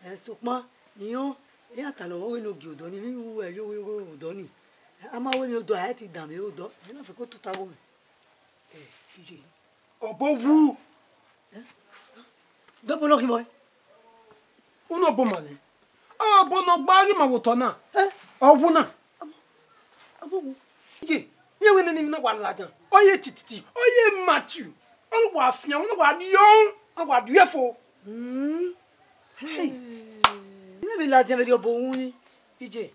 Ẹ, sokpan, irẹn, iran talọ ọghe ne ogie odọ ni, vbe I ru ẹre ye ọghe odọ ni. A ma wẹ emwi odọ, a i ti danmwẹ odọ, ẹ na fẹko tota vbe mwẹ. Ẹ, iye, ọbo wu. Ẹ? Dọbọ nọ khin mọe. Unu ọbo ma mwẹ. Ọbo ne ọ gba ghi ma vbe otọ na. Ẹ? Ọ wu na. Ọbo wu. Iye. Rẹn wẹ nene emwi na wa ladian, ọ ye tititi, ọ ye Matthew, ọ wa fian, ọ wa diọn, ọ wa diẹ fo. Hmm. Hey. I na vbe ladian vberriọ obọ uhunmwu, iye.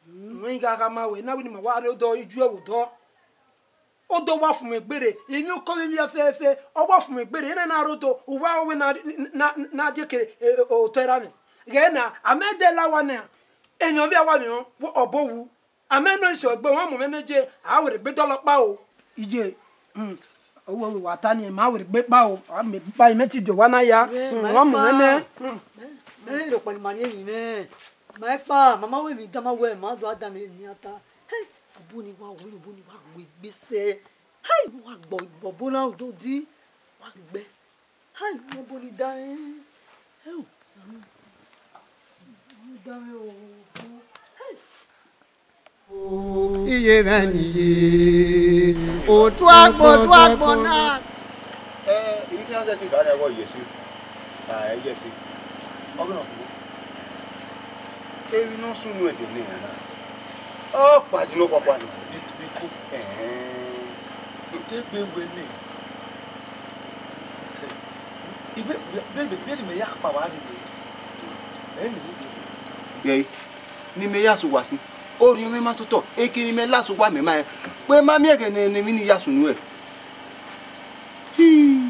Mwẹ I gha khama wẹ, na wẹ ne ima wa rre odọ, I ju ẹvbo odọ. Odọ wa fumwẹ egbere, emwi okọ vbe emwi fẹfẹ, ọ wa fumwẹ egbere, ena na rre odọ, uwa wẹ na, na, na die ke, e, e, otọ erha mwẹ. Ghẹ na, a mẹ dẹ la owa na, emwi ọvbehe a wa mwẹ, ọ, ọbo wu. A mẹ nọ isẹ egbe, ọ mu mwẹ ne je, a werriegbe dọlọ kpao. Iye, hmm, owo wa ta ni, ma werriegbe kpao, a mẹ kpa, imẹ ti do wa na ya, hmm, ọ mu mwẹ nẹ. Hmm. Mẹ, mẹ rhọkpa ne ima rhie emwi mwẹ. Ma kpa, ma ma wẹ emwi dan ma wẹ, ma do a dan mwẹ emwi a ta. Hey, ọbo ni wa wẹ, ọbo ni wa wẹ egbe sẹ. Hey, wa gbọ, gbọ ọbo na ododi, wa gbẹ. Hai, ọbo ni dan mwẹ. Hey, Sami. Dan mwẹ o. Hey. Iye mwẹ ni ye. Otu agbọn, otu agbọn na. Eh, iye mwẹ ni dan mwẹ o, yes. Ah, yes. Ọghe nọ. Emwi ne ọ sunu ẹdẹ ne iran na, ọ kpa di ne ọ kpakpa nọ. Biko, ẹhẹn. Egbe wẹ nẹ. Ibe, ibe, ibe, ibe ne imẹ ya kpa vba rre. Ẹ ni. Gẹe, ne imẹ ya sẹ owa sin. Orhiọn mwẹ ma sotọ, eke ne imẹ la sẹ owa mẹ ma rẹn. Wẹ ma miẹn ẹghẹ ne, ne emwi ni ya sunu ẹre. Hi,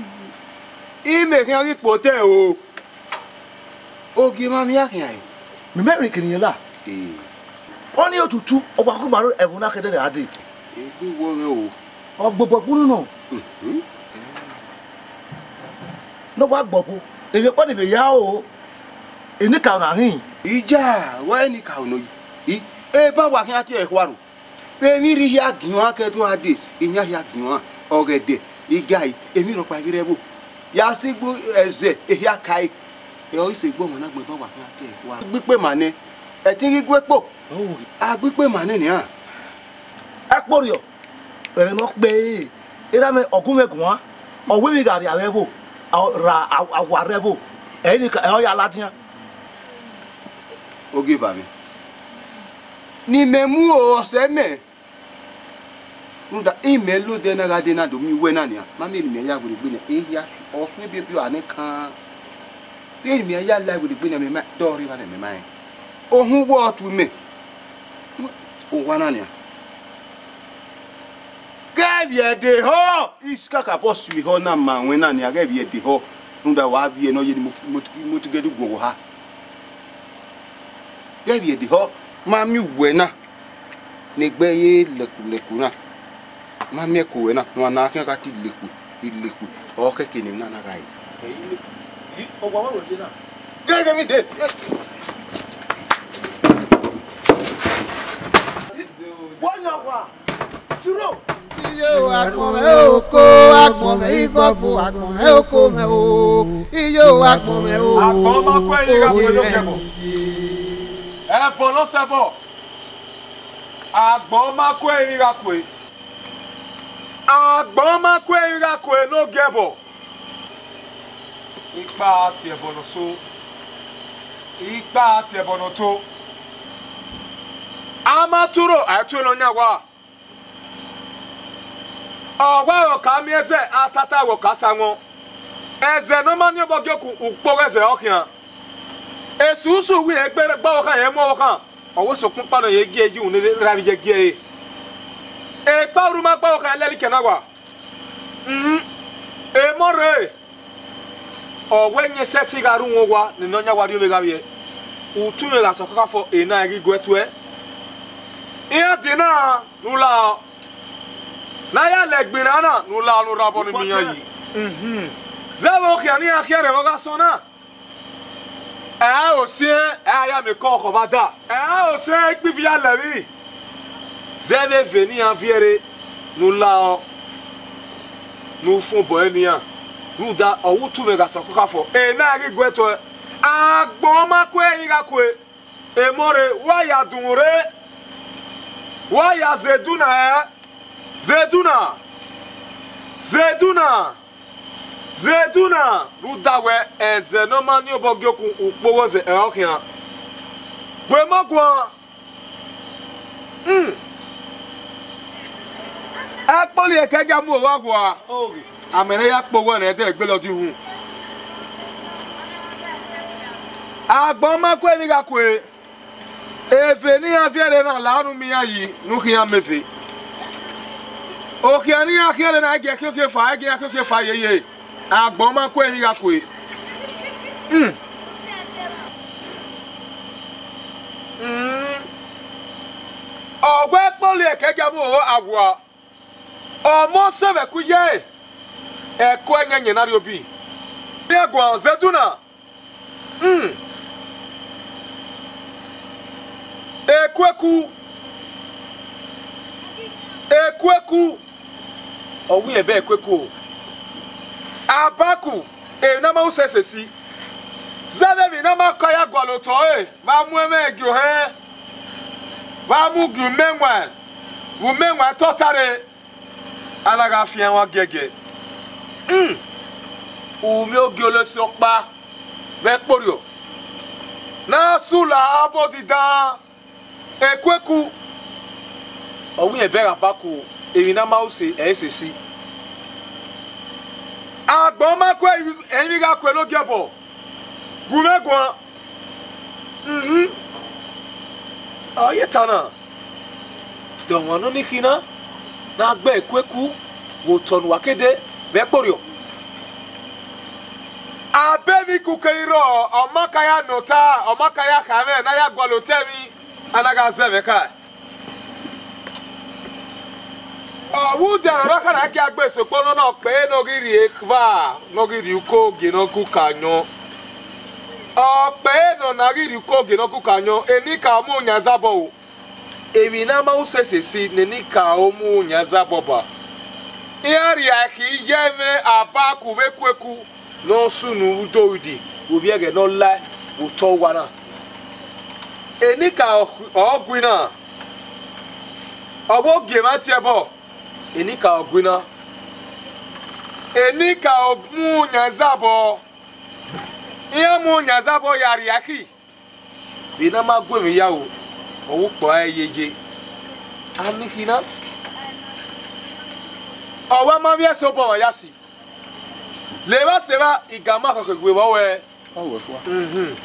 imẹ khian ghi kpo otọ o. Ogie ma miẹn khian ẹre. Mẹ mẹ rhie kene iyẹn la. Ee. Ọnii otutu, ọ wa gu ima ro ẹvbo na khẹdẹ ra dee. Egbe wọ mwẹ o. Ọ gbobọ gbunu nọ. Mhm. Ne ọ wa gbọbọ, emwi ọkpa ni vbe ya o. Enikaro na hin. Ija, wa enikaro nọ yi. I, eba wa khian tie ẹre khuaro. Vbe emwi rhie hia giẹn ọnrẹn ke do gha dee, iyan hia giẹn ọnrẹn, ọghẹdẹ, igai, emwi rhọkpa ghi rre ẹvbo. Ya sẹ egbe ẹzẹ ehia kae, ẹ ọre isẹ egbe ọmwa na gbẹn ba wa khian ke ẹkua. Gbe ikpe ma nẹ, ẹtin ghi gu ekpo. A gbe ikpe ma nẹ nian. Ẹkpo rriọ, ẹmwẹ ne ọ kpe ẹre, erha mwẹ ọ gu mwẹ guan, ọ wẹ emwi gha rria vbe ẹvbo, ra awa rre ẹvbo, ẹ i ni ka, ẹ ọ ya ladian. Ogieva mwẹ, ne imẹ mu ọsẹ mẹ. Rhunmwuda imẹ lodẹ na gha dee na do miẹn uwẹ na nian, ma miẹn ne imẹ ya werriegbe nian, ehia, ọ khin ebiebi ọre nẹ kan. Vbene imẹ ya la werriegbe nian, mẹ ma dọ rre evba ne mẹ ma rẹn. Ohun wọ ọtu mẹ, owa na nian. Ghẹ vbiẹ de họ, iskakabọ sue họ na ma ruẹn na nian, ghẹ vbiẹ de họ, rhunmwuda wa vbiẹ ne ọ ye ne imotugẹdẹ guọghọ ha. Ghẹ vbiẹ de họ, ma miẹn uwẹ na. Ne egbe ye lẹku lẹku na, ma miẹn ẹko ruẹ na, ne ọ na khian gha te ilekhu, ilekhu, ọ khẹke ne emwi na na gha re. Ẹ, ilekhu. Ẹ, ọwa wa wẹ ye na. Gẹgẹ vbe de. Wa yan wa. Duro. Iyo, agbọn mwẹ oko, agbọn mwẹ igọvo, agbọn mwẹ oko mwẹ o. Iyo, agbọn mwẹ o. Agbọn ma kue yi gha kue ye. Ẹbọ ne ọ sẹ ẹbọ. Agbọn ma kue emwi gha kue. Agbọn ma kue emwi gha kue ne ogiẹbọ. Ikpa tie ẹbọ ne ọ so. Ikpa tie ẹbọ ne ọ to. A ma turo, a i tue ne ọ yan wa. Ọ wa vbe ọ ka miẹn ẹzẹ, a tata vbe ọ ka sa wọn. Ẹzẹ ne ọ ma niẹn obọ gie okun, ukpogho ẹzẹ ọ khian. Esusu wẹ irẹn gbe gbe ọvbokhan, irẹn mu ọvbokhan. Ọ wẹ sokpan ọkpa nọ ye gie iye unu ra vbe iye gie ẹre. Ekpa urhu ma gbe ọvbokhan lẹlẹ ikẹn na wa. Uhun. Emọ rre. Ọ wẹ ẹyẹn sẹtin gha rre uhunmwu owa ne Nọyaẹnmwa rhie ọvbehe gha vbiẹ. Utu mwẹ gha sẹ ọkọkafọ, ena i ghi gu ẹtuẹ. Iran die na ne u lao. Ne a ya lẹ ẹgbinna na ne u lao ne u rre obọ ne imian yi. Uhun. Zẹ vbe okhian ne iran khian rre vbe ọ gha sọn na. Ẹ a ho siẹn, ẹ a ya miẹn ekọ khọ vbe ada. Ẹ a ho siẹn, ikpivi ya lẹ emwi. Zẹ vbe eve ne iran viẹ rre, ne u lao, ne u fun obọ ẹre ne iran. Rhunmwuda, ọ wẹ utu mwẹ gha sẹ ọkọkafọ, ena i ghi gu ẹtuẹ. Agbọn ma kue emwi gha kue. Emọ rre, wa ya dunmwu rre, wa ya zẹ edunna ẹre, zẹ edunna, zẹ edunna, zẹ edunna, rhunmwuda wẹ ẹzẹ ne ọ ma niẹn obọ gie okun, ukpogho ẹzẹ ẹre ọ khian. Gu emọ guan. Hmm. Akpọli ẹkẹ gia mu owa wua. Amẹ ne ya kpe owa ne ẹdẹ gbe lọ di uhunmwu. Agbọn ma kue emwi gha kue. Eve ne iran viẹ rre na la unu miẹn iran yi ne u khian mẹ eve. Okhian ne iran khian rre na, gie khian okhian fa, gie iran khian okhian fa yeye. Agbọn ma kue emwi gha kue. Hmm. Hmm. Ọ wẹ Akpọli ẹkẹ gia mu owa wua. Ọmọ sẹ vbe ẹkue iye ẹko ẹyẹnyẹn ne a rhie obi. Iran guan zẹ edunna. Hmm. Ekueku. Ekueku. Ọ wẹ irẹn bẹghe ekueku o. Abaku, emwi ne a ma ru sẹ sesi. Zẹ vbe emwi ne a ma ka ya gualọ otọ ẹre, vbe a mu ẹmwẹ gie ohẹn, vbe a mu gie umẹwaẹn, vbe umẹwaẹn tọta rre. A na gha fian ẹmwẹ giẹgiẹ. Hmm. U miẹn ogiolọsi ọkpa vbe ẹkporriọ ne a sula abọdida. Ekueku, ọ wẹ irẹn bẹghe Abaku, emwi ne a ma ru sẹ, ẹ i sẹ esi. Agbọn ma kue emwi gha kue ne ogiẹbọ. Gu mwẹ guan. Mhm. Ọ ye ta na. De ọmwa nọ ni khin na, ne a gbe Ekueku vbe otọ ne uwa ke dee vbe ẹkporriọ. Abọ emwi kuku keghi rrọọ, ọ ma ka ya nọ ota, ọ ma ka ya kha mwẹ ne a ya gualọ otọ ẹmwẹ, a na gha zẹ mwẹ kha. Ọ vbe udia ne ọ rha khara gie a gbe sokpan nọ, ne ọ kpẹre ne ọ ghi rhie ekhua, ne ọ ghi rhie uko gie ne ọ gu ka yọn. Ọ kpẹre ne ọ na ghi rhie uko gie ne ọ gu ka yọn, enikaro mu yan izabọ o. Emwi ne a ma ru sẹ sesi ne enikaro mu yan izabọ ba. Iran rhie akhi ye ẹmwẹ Abaku vbe Ekueku ne ọ sunu vbe udomwidi vbe ovbi ẹghẹ ne ọ lae vbe otọ owa na. Enikaro ọ gui na, ọ vbe ogie emwa tie ẹbọ, enikaro gui na, enikaro mu yan izabọ, iran mu yan izabọ ya rhie akhi. Vbe ne a ma gu emwi ya ro, ọ vbe ukpọ ẹre yeye. A ni khin na, ọ wẹ ma vbiẹ sẹ obọ ọmwa ya si. Levba sevba, I ga ma khọkhọ egbe vbe ọ wẹ. Ọ wẹ fua. Mhm.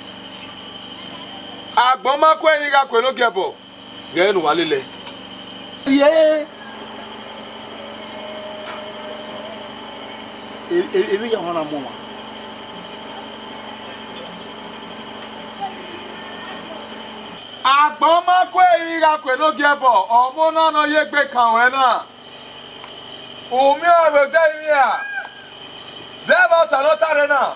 Agbọn ma kue emwi gha kue ne ogiẹbọ, ghẹ ne uwa lele. Ye, e, e, emwi ya ọmwa na mu ọmwa. Agbọn ma kue emwi gha kue ne ogiẹbọ, ọmọ na ne ọ ye egbe kan ruẹ na. U miẹn ọẹn vbe odẹ ivbi iran, zẹ vbe ọta ne ọ ta rre na.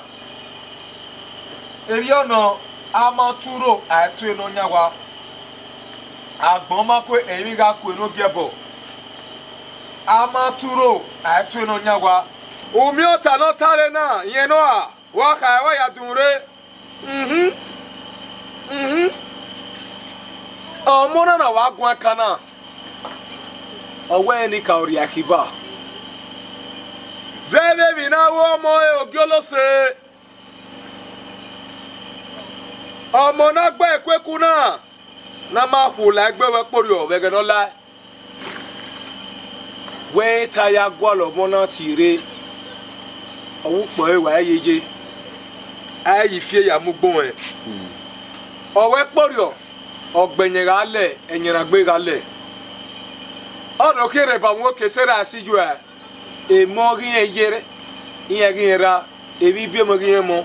Erriọ nọ, a ma turo, a i tue ne ọ yan owa. Agbọn ma kue emwi gha kue ne ogiẹbọ, a ma turo, a i tue ne ọ yan owa. U miẹn ọta ne ọ ta rre na, irẹn ne ọ ra, wa kha ẹre wa ya dunmwu rre. Mhm. Mhm. Ọmọ na na wa guan kan na, ọ wẹ enikaro rhie akhi ba. Zẹ vbe emwi ne a ru ọmọ ẹre ogiolose, ọmọ ne a gbe Ekueku na, ne a ma khuo la egbe vbe ẹkporriọ vbe ẹghẹ ne ọ lae. Wẹ ta ya gualọ ọmọ na tie rre, ọ vbe ukpọ ẹre wa yeye, a i ye ifi ya mu ugbẹn. Ọ wẹ ẹkporriọ, ọgbẹyẹn gha lẹ, ẹyẹnragbe gha lẹ. Ọ do khian rre ba mu oke sẹ ra si ju ẹ, emọ ghi rẹn ye, iran ghi rẹn ra, emwi ibiẹmọ ghi rẹn mọ.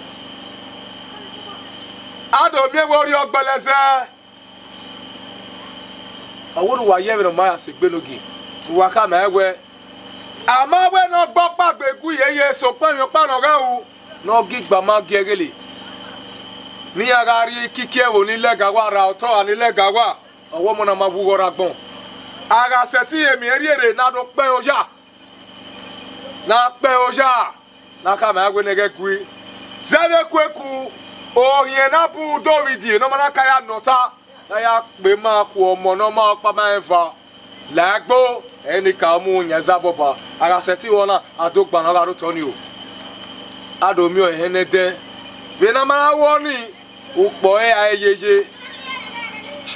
A do miẹn wẹ orhiọn gbẹlẹzẹ. Ọ wẹ ne uwa ye ẹmwẹ ne ọ ma ya sẹ egbe ne ogie, ne uwa khama ẹn wẹ, a ma wẹ ne ọ gbe ọkpa gbe gu yeye, sokpan emwi ọkpa ne ọ gha ru, ne ọ gie igbama gie ẹghele, ne iran gha rrie ikiki ẹvbo ni lẹga wa ra otọ ọghe ni lẹga wa, ọ wẹ ọmọ na ma vbe ughe ọre agbọn. A gha sẹtin ye miẹn rhie rre ne a do kpẹn oya, ne a kpẹn oya, ne a khama ẹn wẹ ne ẹghẹ gui. Zẹ vbe Ekueku, orhiọn ne a bun Udomwidi ne ọ ma na ka ya nọ ọta, ne a ya kpe ma khu ọmọ ne ọ ma ọkpa ma rẹn eva. La ẹgbo, enikaro mu yan izabọba, a gha sẹtin vbe ọna, a do gban ne ọ gha rre otọ nii o. A do miẹn ọẹn hẹn nẹdẹ. Vbe ne a ma na ru ọnii, ukpọ ẹre a i yeye,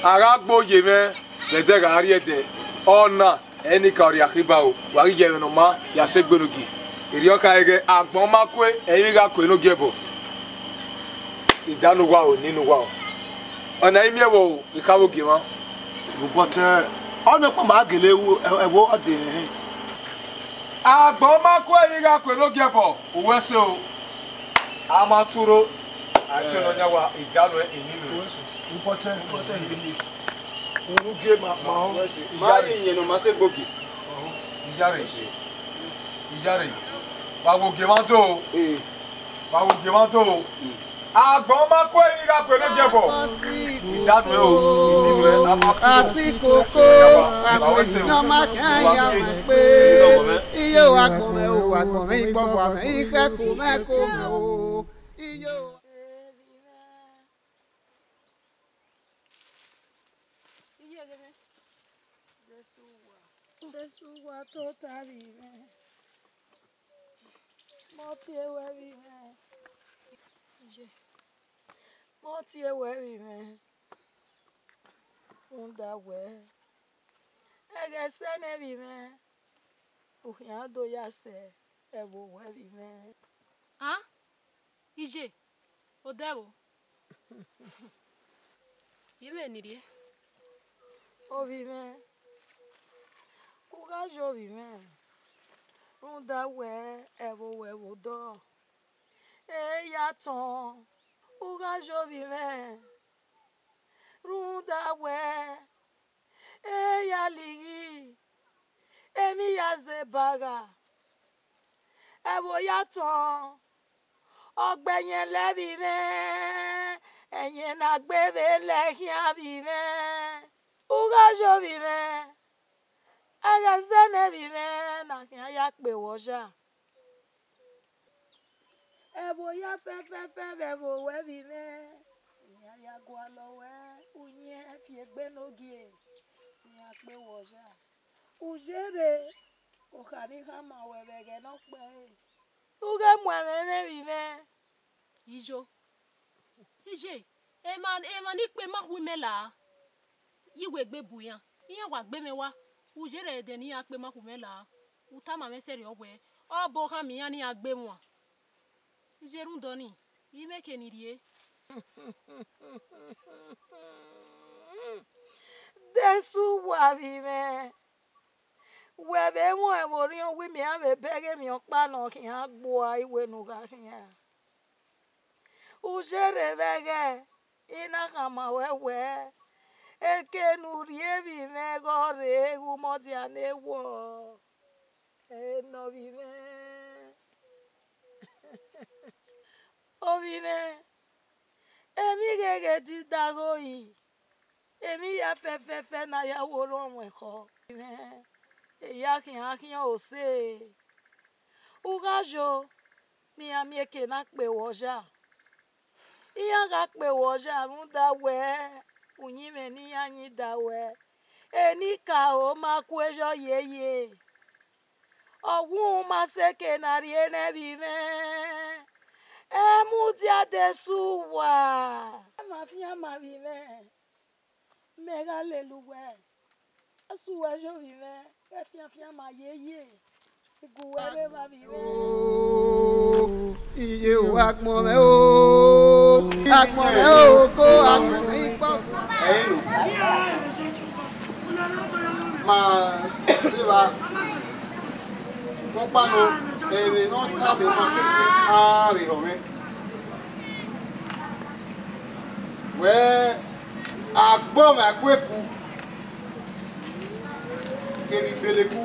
a gha gbe oye mwẹ vbe ẹdẹ gha rrie ẹdẹ. Ọna Ẹ ni ka ọ rhie akhiba o, wa ghi ya ẹmwẹ ne ọ ma ya sẹ egbe ne ogie. Erriọ khare ghẹ, agbọn ma kue, ẹ i vbe gha kue ne ogie ẹbọ. I da ne uwa o, nene uwa o. Ọna i miẹn vbọ o, I kha vbe ogie mwa. But, eh, ọnii ọkpa ma gele ru ẹvbo ọdẹ ẹnrẹn. Agbọn ma kue, ẹ i vbe gha kue ne ogie ẹbọ, uwẹ sẹ o. A ma turo, a tie nọ yan wa, I da nuẹ, I nene nuẹ. Important, important. Unu gie ma, ma họn. Ma yi iyẹn ne ọ ma sẹ egbe ogie. Iyare, iyare, wa wo ogie mwa do o. Eh. Wa wo ogie mwa do o. Agbọn ma kue, ẹ i vbe gha kue ne ogie ẹbọ. I da nuẹ o, I nene nuẹ, a ma turo. Asikoko, agbọn ne ọ ma khian ya mwẹ kpe. Iyo, agbọn mwẹ o, agbọn mwẹ, I gbọvọ mwẹ, I khẹko mwẹ, ko mwẹ o. Iyo. Iye ghe mwẹ. Jesu wa. Jesu wa tota vbe mwẹ. Mọ tie wẹ vbe mwẹ. Iye. Mọ tie wẹ vbe mwẹ. Rhunmwuda wẹ, ẹghẹ sẹ nẹ vbe mwẹ, u khian do ya sẹ ẹvbo wẹ vbe mwẹ. A? Iye, odẹ ẹvbo. Imẹ ni rrie. Ovbi mwẹ, u gha ye ovbi mwẹ, rhunmwuda wẹ ẹvbo wẹ vbe odọ, e ya tọn, u gha ye ovbi mwẹ, rhunmwuda wẹ e ya lighi, emwi ya zẹ ba gha. Ẹvbo ya tọn, ọ gbe ẹyẹn lẹ vbe mwẹ, ẹyẹn ne a gbe vbe lẹ khian vbe mwẹ. U gha ye ovbi mwẹ, ẹghẹ zẹ nẹ vbe mwẹ ne a khian ya kpe wẹ ọya. Ẹvbo ya fẹfẹfẹ vbe ẹvbo wẹ vbe mwẹ, iran ya gualọ wẹ, uyẹn fi egbe ne ogie, iran kpe wẹ ọya. U yerre, okha ni khama wẹ vbe ẹghẹ nọkpa ẹre, u ghẹ mu ẹmwẹ mwẹ vbe mwẹ. Iyo, iye, emwa, emwa ni kpe ma khu imẹ la, I wẹ egbe bu iran, iran wa gbe mwẹ wa, u yerre ẹdẹ ne iran kpe ma khu mwẹ la, u tama mwẹ sẹrriọ wẹ, ọ bọ khama iran ne iran gbe mwẹ. Iye rhunmwuda ọnii, imẹ ke ni rrie. Jesu wa vbe mwẹ. Wẹ vbe mwẹ vbe orhiọn uwu imian vbe bẹghe emwi ọkpa ne ọ khian gbua iwe ne u gha khian. U yerre vbe ẹghẹ, I na khama ruẹ wẹ, eke ne u rhie vbe mwẹ ghe ọ rre ghe umọdia ne wọ, ẹ nọ vbe mwẹ. Ovbi mwẹ, emwi gheghe dida gho yi, emwi ya fẹfẹfẹ ne a ya ru orọnmwẹ ekhọe, I ya khian khian ose. U gha yo ne iran miẹn eke na kpe wẹ ọya. Iran gha kpe wẹ ọya rhunmwuda wẹ uyinmwẹ ne iran yin da wẹ, enikaro ma ku eyọ yeye. Ọ wu ma sẹ eke ne a rhie nẹ vbe mwẹ, ẹ mudia de sẹ uwa. Ẹ ma fian ma vbe mwẹ, mẹ gha lele uwẹ, ẹ sẹ uwẹ yo vbe mwẹ, ghẹ fian fian ma yeye, I gu uwẹ rre evba vbe mwẹ. Iye o, agbọn mwẹ o, agbọn mwẹ o, ko agbọn mwẹ ikpọ. Ẹyin o. Ma se vba, ọkpa nọ, ẹmwẹ ne ọ ta vbe ma kẹkẹ, a vbe họ mwẹ. Wẹ, agbọn mwẹ akueku, kevbe ibeleku,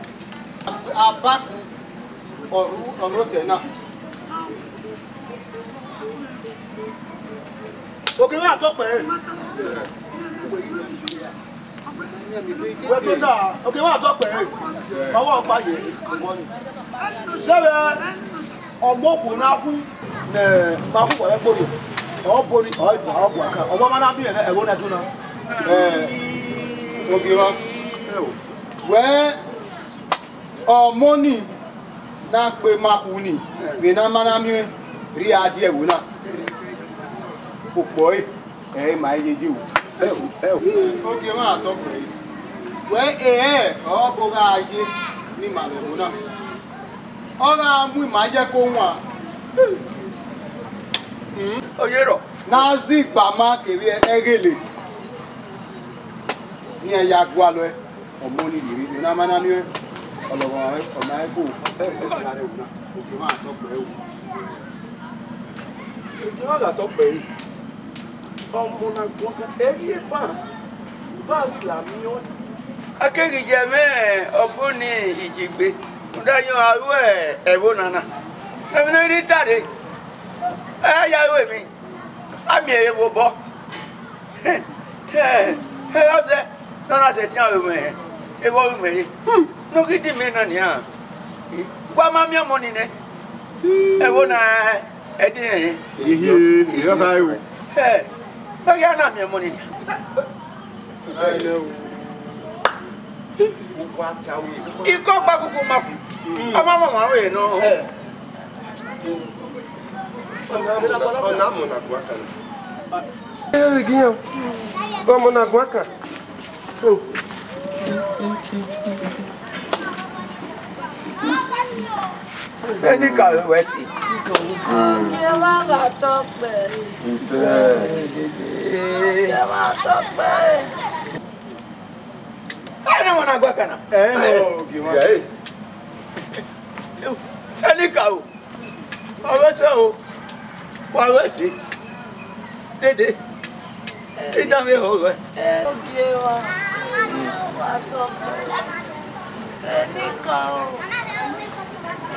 abaku, ọ ru, ọ ru otọ na. Oke mwẹ a tọ kpẹre. Wẹ tota, oke mwẹ a tọ kpẹre. Ọwọ ọkpa ye. Sẹvbe ọmọ okhuo na khu ne ma khu wẹ gbe orhiọn. Ọ bọ ni, ọ bọ, ọ bọ aka. Ọmọ ma na miẹn ẹvbo na dona. Ẹ, ogie mwa. Wẹ, ọmọ ni na kpe ma khu ni, vbe ne a ma na miẹn rhie a die ẹvbo na. Okpọ ẹre, ẹ i ma ye ye o. Ogie mwa a tọ kpẹre. Wẹ ehẹn, ọ bo gha ye ne ima vbe ẹvbo na. Ọ gha mu ima ye ẹko wan. Oyerọ. Ne a zẹ igbama kevbe ẹghele. Iran ya gualọ ọmọ ni rhie, ne a ma na miẹn ọlọghọmwa ọna ẹvbo, ẹvbo na rre ẹvbo na, ogie mwa tọ gbe ẹvbo. Ogie mwa gha tọ gbe ẹre. Ọmọ na guan kan, ẹ ghi eba, ba ghi la miẹn ọẹn. A keghi ye ẹmwẹ ọbo ni Ijegbe, rhunmwuda iran gha ru ẹvbo na na. Ẹmwẹ ne I rhie ta rre, ẹ ya ru emwi, a miẹn ẹre vbe obọ. Ẹ, ẹ, ọzẹ ne ọ na sẹtin aro mwẹ, evbọ ru mwẹ re. Ne ọ ghi di mẹ na nian, wa ma miẹn ọmọ ni nẹ. Ẹvbo na, ẹ di rẹn. Ehe, ehe, ọ kha ru. Ẹ, ọ ghi a na miẹn ọmọ ni nian. Ikọ gba kuku ma ku. Ọ ma mọ ọmwa ru nọ. Ọ na mọ na guan kan. Ẹ ghi yan. Ọmọ na guan kan. Enikaro wẹ si. Ogie mwa gha tọ gbe ẹre. Isẹ. Ogie mwa tọ gbe ẹre. Ẹni wọn na gba kana. Ẹni. Ẹnikaro. Ọvẹsẹ o, wa ru ẹse. Dede, idan vbe họghẹ. Ogie wa, wa tọ gbe. Enikaro,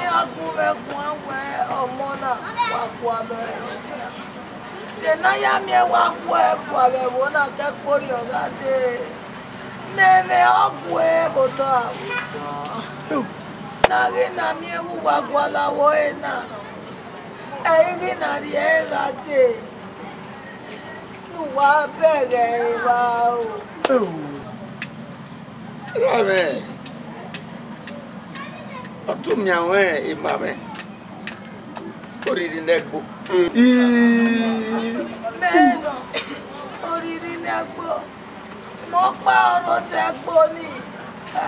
iran gu mwẹ guan wẹ ọmọ na wa gualọ ẹre. De ne a ya miẹn wa khuẹ fua vbe ẹvbo na ke ẹkpo rriọ gha dee. Ne ẹmwẹ ọ gue vbe otọ avbe otọ. Ne a ghi na miẹn vbe uwa gualọ avbe ọre na, ẹ i ghi na rhie ẹre gha dee, ne uwa bẹghe ẹre evba ro. Erha mwẹ, ọ tu miẹn ruẹ ima mwẹ, oriri ne ẹgbo. Mẹ nọ, oriri ne ẹgbo. Mẹ ọkpa ọrọtẹ ẹgbo ni,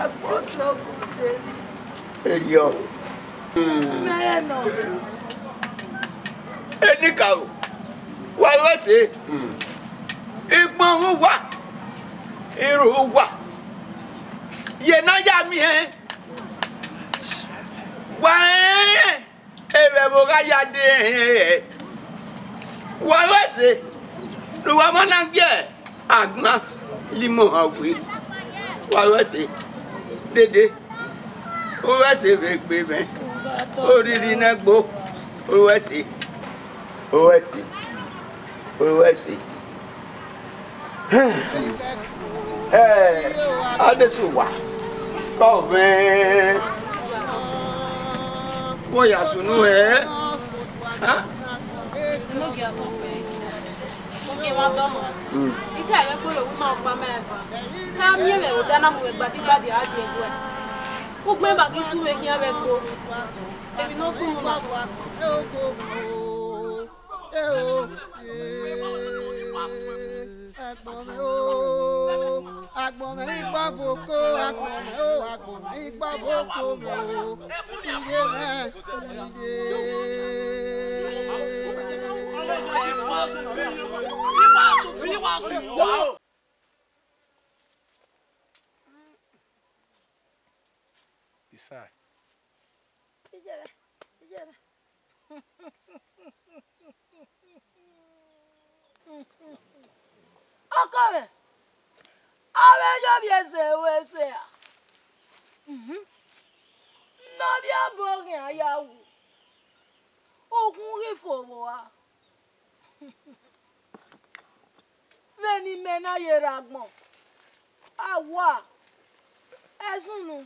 ẹgbo togude ni. Eriọ. Mẹ nọ. Enikaro, wa ru ẹse. Igbọn uwa, iru uwa. Ye ne a ya miẹn. Wa rẹn. Evbe ẹvbo gha ya dee, wa ru ẹse ne uwa ma na gie agbọn limo han we. Wa ru ẹse dede, u ru ẹse vbe egbe mwẹ, oriri ne ẹgbo, u ru ẹse, u ru ẹse, u ru ẹse. Ẹ, Adesuwa, ọ mwẹ. Wọ ya sunu hẹ? Hẹn? Enogie atọ pẹ, ogie mwa dọmọ. Ita ẹmwẹ kpolo vbe uma ọkpa ma eva. Ka miẹn mwẹ vbe odẹ na mu mwẹ gbadigbadi a die ẹguẹ. Ugbẹn ba ghi sunu vbe khian vbe ẹgbo. Emwi ne ọ sunu na. Agbọn mwẹ o, agbọn mwẹ igbavoko, agbọn mwẹ o, agbọn mwẹ igbavoko mwẹ o, ighe mwẹ, ighe. Isa. Ijẹba, ijẹba. Ọkọ mwẹ, avbe yọ vbe ẹzẹ ru ẹzẹ a. Mhm. Ne ọ rhie abọ khian ya wu, ukhun ghi fo vbe ua. Vbene imẹ na ye rre agbọn, a wa, ẹ sunu.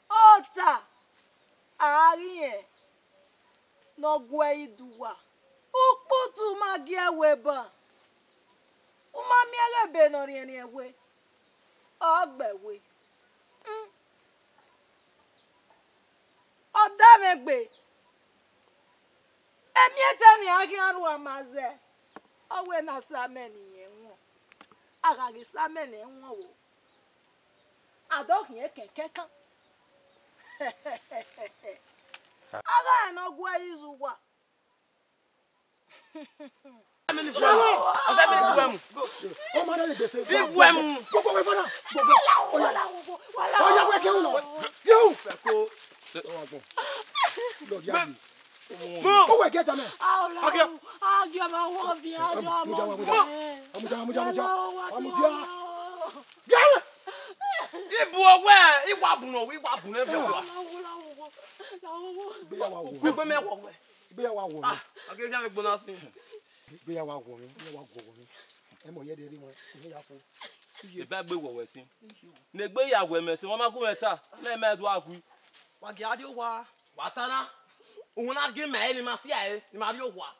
Ọta a ghi rẹn ne ọ gu ẹre iduwa, ukputu ma gie ẹwe ban, u ma miẹn ẹghẹ ebe ne ọ rhiẹnrhiẹn ẹwe, ọ gbe ẹwe. Hmm. Ọ da mwẹ gbe, Emiẹtẹ ne iran khian ru ama zẹ, ọ wẹ ne a sa amẹ ne irẹn wọn. A gha ghi sa amẹ ne ẹwọnmwọ, a do khian kẹnkẹnkan. A gha rẹn ne ọ gu ẹre izu uwa. Ọsẹ mi ni vuẹ mu. Ọmọ náà lè gbèsè. Ivuẹ mu. Gbogbo wẹ fọdà. Gbogbo. Oya. Oya wẹ kẹhùn lọ. Yẹhùn. Fẹko. Ọwọ agbọn. Lọ di abi. Owó ẹ̀gẹ́ jọ mẹ́. Agia ma wọ bi ajo ọmọ. Amuja, amuja, amuja. Amuja. Ibu owẹ, iwa bunu, iwa bunu ẹvẹ wa. Gbé ya wa wọ. Gbé mẹ wọ wẹ. Gbé ya wa wọ. Ah, ake ya me gbona sin. Gbé ya wa wọ mi, gbé ya wa wọ mi. Ẹ mọ yẹ de ri wọn, ẹ ya fo. Eba gbe wọ wẹ sin. Ne gbe ya wẹ mẹ sin, wọn ma gu mẹ ta. Mẹ mẹ do agui. Wa gie a dio wa. Wa ta na. Uhun na gie mẹ ẹre ne ima si ẹre, ne ima rrie owa.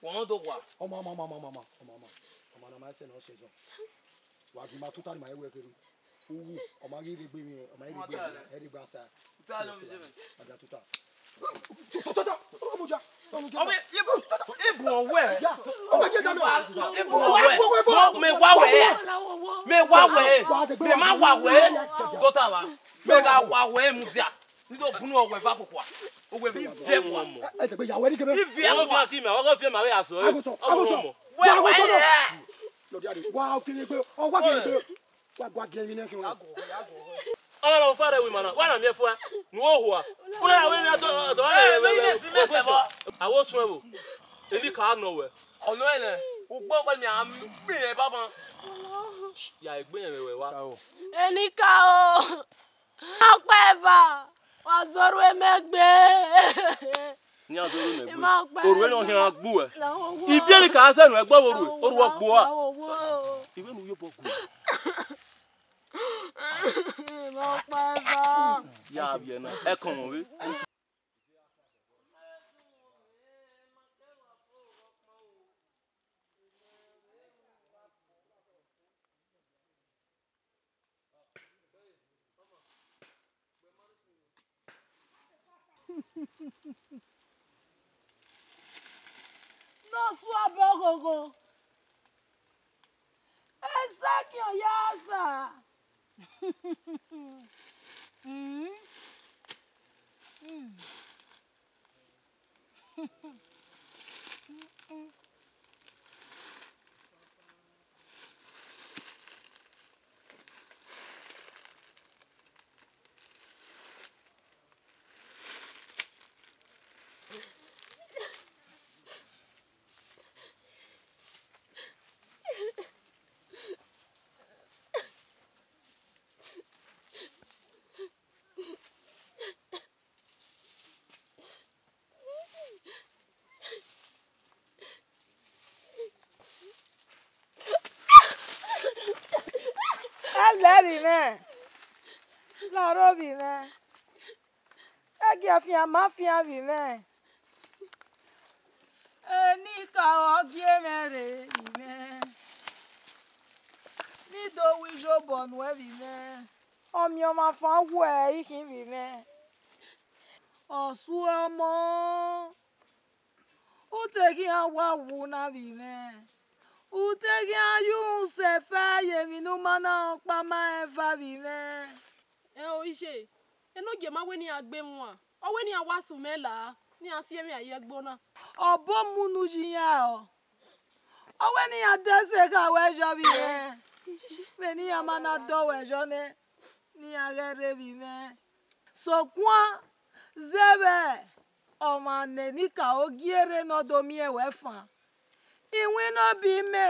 Wa do wa. Ọmọ, ọmọ, ọmọ, ọmọ, ọmọ, ọmọ, ọmọ, ọmọ na ma ẹsẹ ne ọ sẹ zọ. Wa gie ima tota ne ima ye wẹ kere. Uwu, ọmọ ghi rre egbe emwi, ọmọ ghi rre egbe emwi, ẹ rre egbe asa. Tota ne ọ sẹ zọ. Ada tota. Tota, tota, ọmọ ja, ọmọ ja. Ọmọ, ibu, ibu owẹ. Ya, ọmọ je dame. Ibu owẹ. Mẹ wa wẹ. Mẹ wa wẹ. Mẹ ma wa wẹ. Tota wa. Mẹ gha wa wẹ mudia. Ni do bunu owẹ va kokua. Owẹ vbe viẹ mua. Ẹ tẹgbe ya wẹ ni kebe. Vbe viẹ mua. Ọgọ viẹ ma, ọgọ viẹ ma vbe ya sọ. Agoto, agoto. Wẹ wẹ. Lọ dia de. Wa kere gbe. Ọ wa kere gbe. Wa gua giẹn emwi nẹ khian. Ọmọ na fa rẹ wẹ ima na, wa na miẹn fua, ne u ho hua. Una ya wẹ ne a dọ, dọ, ẹ, ẹ, ẹ, ẹ, ẹ, ẹ, ẹ, ẹ, a wo suẹn vbo? Eni ka nọ wẹ. Ọnọ ẹnẹ, ugbẹn ọkpa ni a miẹn baba. Ya egbe yẹn vbe wẹ wa. Enikaro, ọkpa eva, wa zọrhu mẹ gbe. Ne iran zọrhu mẹ gbe. Orhu ne ọ hian gbu ẹ. Ibiẹni ka sẹ nu ẹgbẹ vbe orhu, orhu ọ gbu a. Ivbe ne u ye obọ gbe. Ima ọkpa eva. Ya vbiẹ na, ẹkọnmwẹ vbe. Ne ọ suẹn obọ ghogho, esagiẹn ọ ya sa. Mm. Mm. Ẹlẹ vbe mwẹ, lọrọ vbe mwẹ, ẹgiẹ fian ma fian vbe mwẹ. Enikaro gie mwẹ rre vbe mwẹ, ne I do ru iyobọ nuẹn vbe mwẹ. Ọmiọnmwafan wẹ I khin vbe mwẹ. Ọsuẹmọ, u te khian wa wu na vbe mwẹ, u te khian ye uhunmwu sẹ fẹ ye emwi ne u ma na rẹn ọkpa ma rẹn eva vbe mwẹ. Ẹo, iye, enogie ma wẹ ne iran gbe mwẹ, ọ wẹ ne iran wa sẹ mwẹ la, ne iran si ẹmwẹ a ye ẹgbo na. Ọbo mu unu yi iran rọ, ọ wẹ ne iran dẹse kha wẹ yọ vbe irẹn, vbene iran ma na dọ wẹ yọ nẹ, ne iran ghẹ rre vbe mwẹ. Sokpan zẹvbe ọmwa ne Enikaro gie rre ne ọ do miẹn wẹ fan, iwinna ọ biẹ mẹ,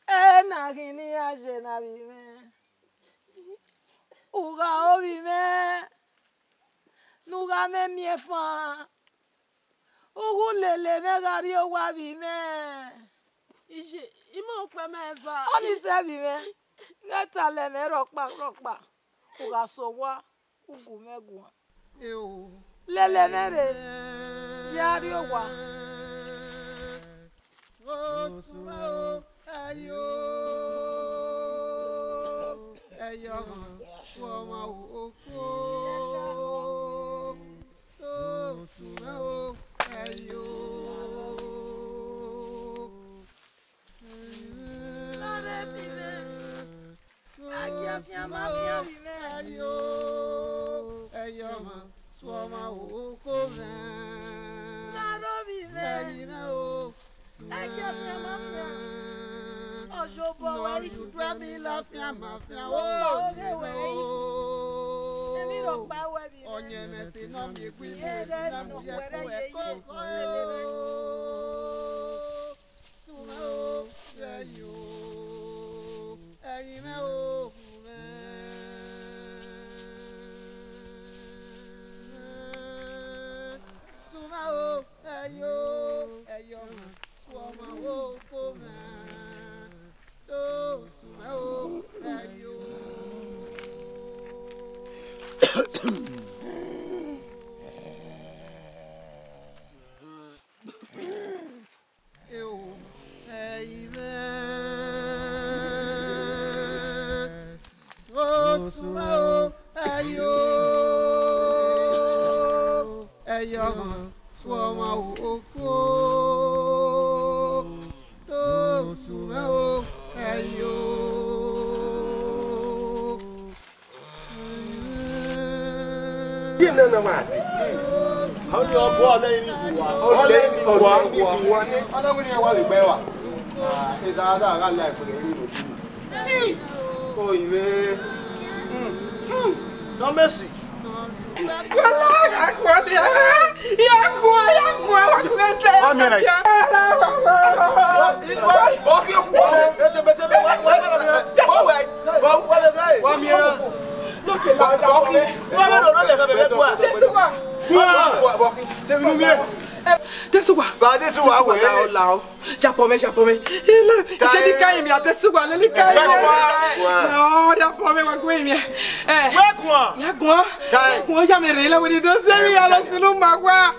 ẹre na khin ne iran ye na vbe mwẹ. U gha ro vbe mwẹ, ne u gha mwẹ miẹn fan, u ghẹ lele mwẹ gha rrie owa vbe mwẹ. Iye, ima ọkpa ma eva. Ọnii sẹ vbe mwẹ, ghẹ talẹ mwẹ rhọkpa rhọkpa, u gha sẹ owa, u gu mwẹ guan. Lele mwẹ rre, ya rrie owa. Osunmẹ o, ẹyọ, ẹyọ ọmọ, ọmọ okhuo. Osunmẹ o, Nọ rhie udu ẹmila fian ma fian, o, o, o. Ọyẹnmwẹ sẹ nọ miẹn egbe ibu, na mu ye ẹko ẹko, o. Sumẹ o, ẹ yo, ẹrinmwẹ o, mwẹ. Sumẹ o, ẹ yo, ẹ yo, ọmwa, su ọmwa wo ko mwẹ. Do sumẹ o, ẹ yo. Eo, ẹ i mwẹ. Osuma o, ẹyo, ẹyọ mwa, suọmwa o, oko. Osuma o, ẹyo. Ye nana ma dee. Ọni ọbọ ọnẹ iri wa. Ọnẹ iri wa. Ọnẹ wini wa le gbẹ wa. Eza da gha la ẹgbẹ iri no. Oyi vbe. No mercy. Wala, ya kua dia. Ya kua, ya kua, wa kua te. Wa mi na. Wa mi na. Wa mi na. Wa mi na. Wa mi na. Wa mi na. Wa mi na. Wa mi na. Wa mi na. Wa mi na. Desuwa. Ba Desuwa wẹ. Desuwa la o. Jabọ mwẹ, jabọ mwẹ. Ile, ike ni ka yin mẹ, Adesuwa lele ka yin mẹ. Wa. No, jabọ mwẹ, wa gu yin mẹ. Eh. Wa guan. Ya guan. Tai. Guan ya mẹ rre la wẹ ni do te mi ya lọ sunu ma wa.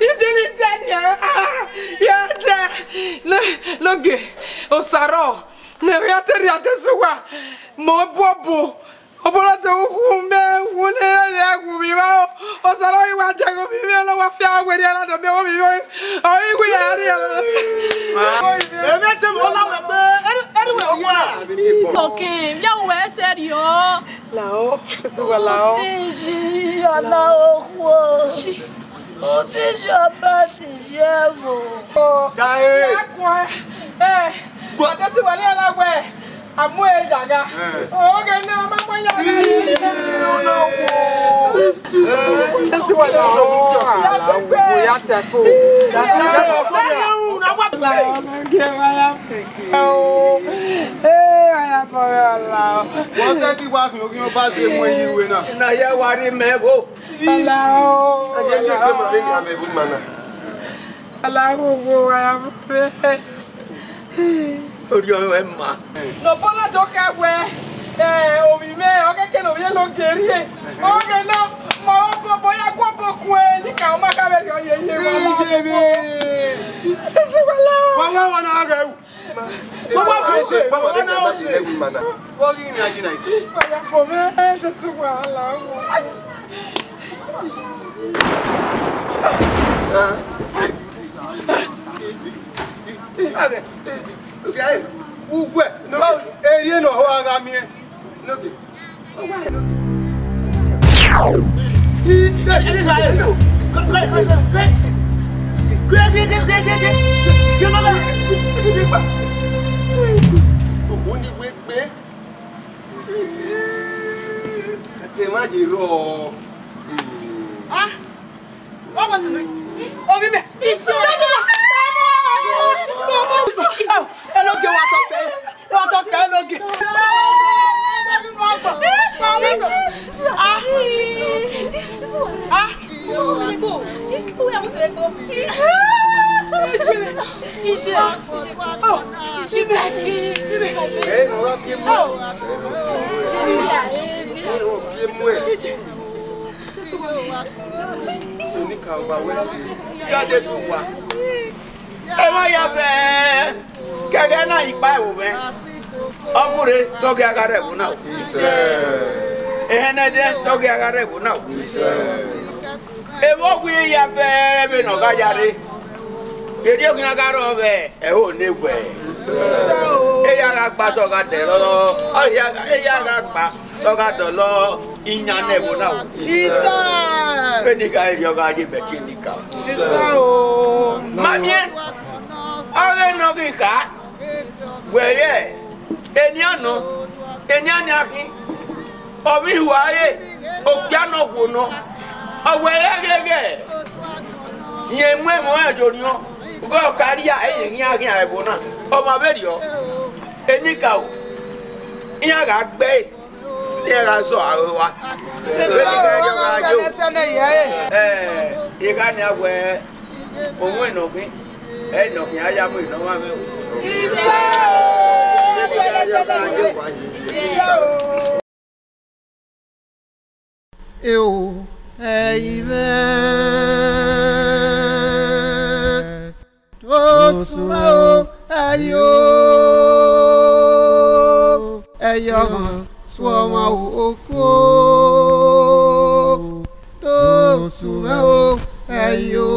Ide ni te ni. Ah, ya te. Lo, loge. Osaro. Ne ya te ri Adesuwa. Mo bobo. Ọbọlọtọ uwu mẹ, uwu ne ya wu mi vba o. Osaro ghi wa jẹ gho mi vbe, ọ wa fi awẹ rhie la dọ mẹ wo mi vbe. Ọ ghi wu ya rhie la. Èmi te mo la wẹ pé, ẹni, ẹni wẹ wa. Okay, ya wẹ ẹsẹ rhie o. La o, Osuwa la o. Otinji, ọna okhuo. Otinji ọba ti ye ẹvbo. Dae. Ẹ, Adesuwa wẹ la wẹ. A mu ẹre yaga. Eh. Oghẹ ne ọ ma mu ẹre yaga. Ii, ọ na wo. Eh, isi wẹ na wo. Ya sẹ gbe. Wo ya ta fo. Ya ta fo. Ọmọ gie wa ya feke o. Eh, wa ya bọ ya la o. Wọ́n tẹ́ kí wá fi orí wọn bá ṣe mú eyín ìwé náà. Iná yẹ wá rí mẹ́wọ́. Ala o. Ẹ jẹ́ bí ẹgbẹ́ màá lè ní àmì ẹ̀bùn màá náà. Ala o, wo wa ya fẹ́. Orí ọ̀rọ̀ ẹ ma. Nọbọ na do kha wẹ, eh, ovbi mwẹ, ọ kẹkẹ ne ovbi ẹre no geri e. Ọ ghe na, ma ọ bọ, bọ ya guọbọ kun ẹre, ne I ka ma kha vbe rhie ọyẹyẹ wa la. Isi wẹ la o. Wa wa wa na ghe u. Wa wa do se, wa wa na o se. Wa ghi mi ayi na. Wa ya fo mwẹ, eh, Jesu wa la o. Ah. Ugbẹ, eye ne ọ ho a gha miẹn. Owo ni wẹ gbe. Te ma ye rrọọ. Ah! Wa wẹ sunu. Ovbi mẹ. Iṣẹ. Ẹ lọ gẹ wa tọ pẹ. Wa tọ pẹ ẹ lọ gẹ. Ah! Ah! Iṣẹ. Iṣẹ. Oh, iṣẹ. Ẹ, wa fi mu. Oh. Ẹ, wa fi mu ẹ. Eni ka ọba wẹ si, ya de tu wa. Ẹ ma ya vẹ, kẹghẹ na ikpa ẹvbo mwẹ. Ọgure tọghe agha rẹ ẹvbo na o. Ehẹn nẹdẹ tọghe agha rẹ ẹvbo na o. Evbo ghi ya vẹ vbene ọ gha ya rre. Erriọ khian gha rrọọ vbe ẹho ne wẹ. Eya gha gba tọ gha dẹ lọ, eya gha gba tọ gha dọlọ iyan ne ẹvbo na o. Vbene I gha rriọ gha ye bẹtin nika. Ma miẹn, ọ ghe ne ọ ghi kha, wẹ rẹ Enian nọ, enian nian khin, ọ vbe ihua re, okpia nọ wo nọ, ọ wẹ ẹghẹghẹ, rẹn mu emọ rẹn ye orhiọn, ghe ọ ka rria ẹyẹn khian khian ẹvbo na, ọ ma vberriọ, enikaro, iran gha gbe ẹre, iran gha zọ aro rua. Sẹnẹsẹnẹ ye ẹre. Ẹ, I gha nian wẹẹ, Ohuẹn nọ khin, ẹ nọ khin, a ya mu enọ mwamwa o. Isẹ o, sẹnẹsẹnẹ ye ẹre. Isẹ o. Eo, ẹ i mwẹ, to sunu mwẹ o, ẹ i o, ẹ i ọmwa, sunu ọmwa oko, to sunu mwẹ o, ẹ i o.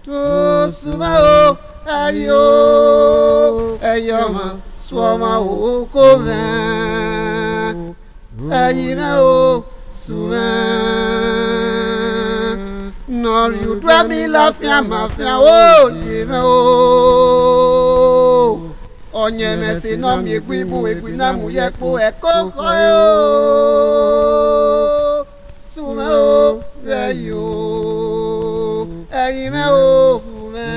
To sunu mwẹ o, ẹ i o, ẹ i ọmwa, sunu ọmwa oko mwẹ, ẹ i mwẹ o, sunu mwẹ. Ne ọ rhie udu ẹmila fian ma fian o, ye mwẹ o. Ọyẹnmwẹ ẹse ne ọ miẹn egui bun egui na mu ye ẹkpo ẹko khọe o. Sunu mwẹ o, vbe ẹ i o, ẹ i mwẹ o, sunu mwẹ.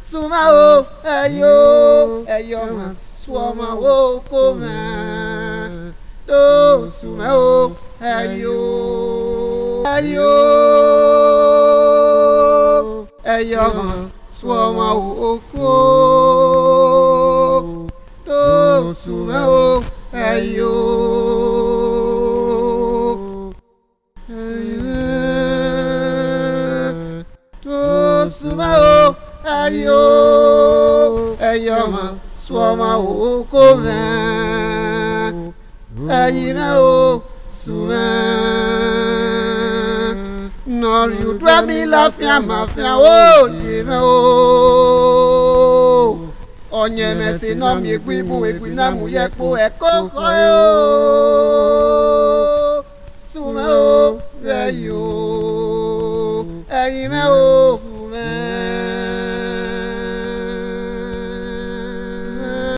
Sunu mwẹ o, ẹ i o, ẹ i ọmwa, sunu ọmwa oko mwẹ. To sunu mwẹ o, ẹ i o, ẹ i o, ẹ i ọmwa, sunu ọmwa oko. To sunu mwẹ o, ẹ i o. To sunu mwẹ o, ẹ i o, ẹ i ọmwa, sunu ọmwa oko mwẹ, ẹ i mwẹ o, sunu mwẹ. Ne ọ rhie udu ẹmila fian ma fian o, ye mwẹ o. Ọyẹnmwẹ ẹse ne ọ miẹn egui bun egui na mu ye ẹkpo ẹko khọe o. Sunu mwẹ o, vbe ẹ i o, ẹ i mwẹ o,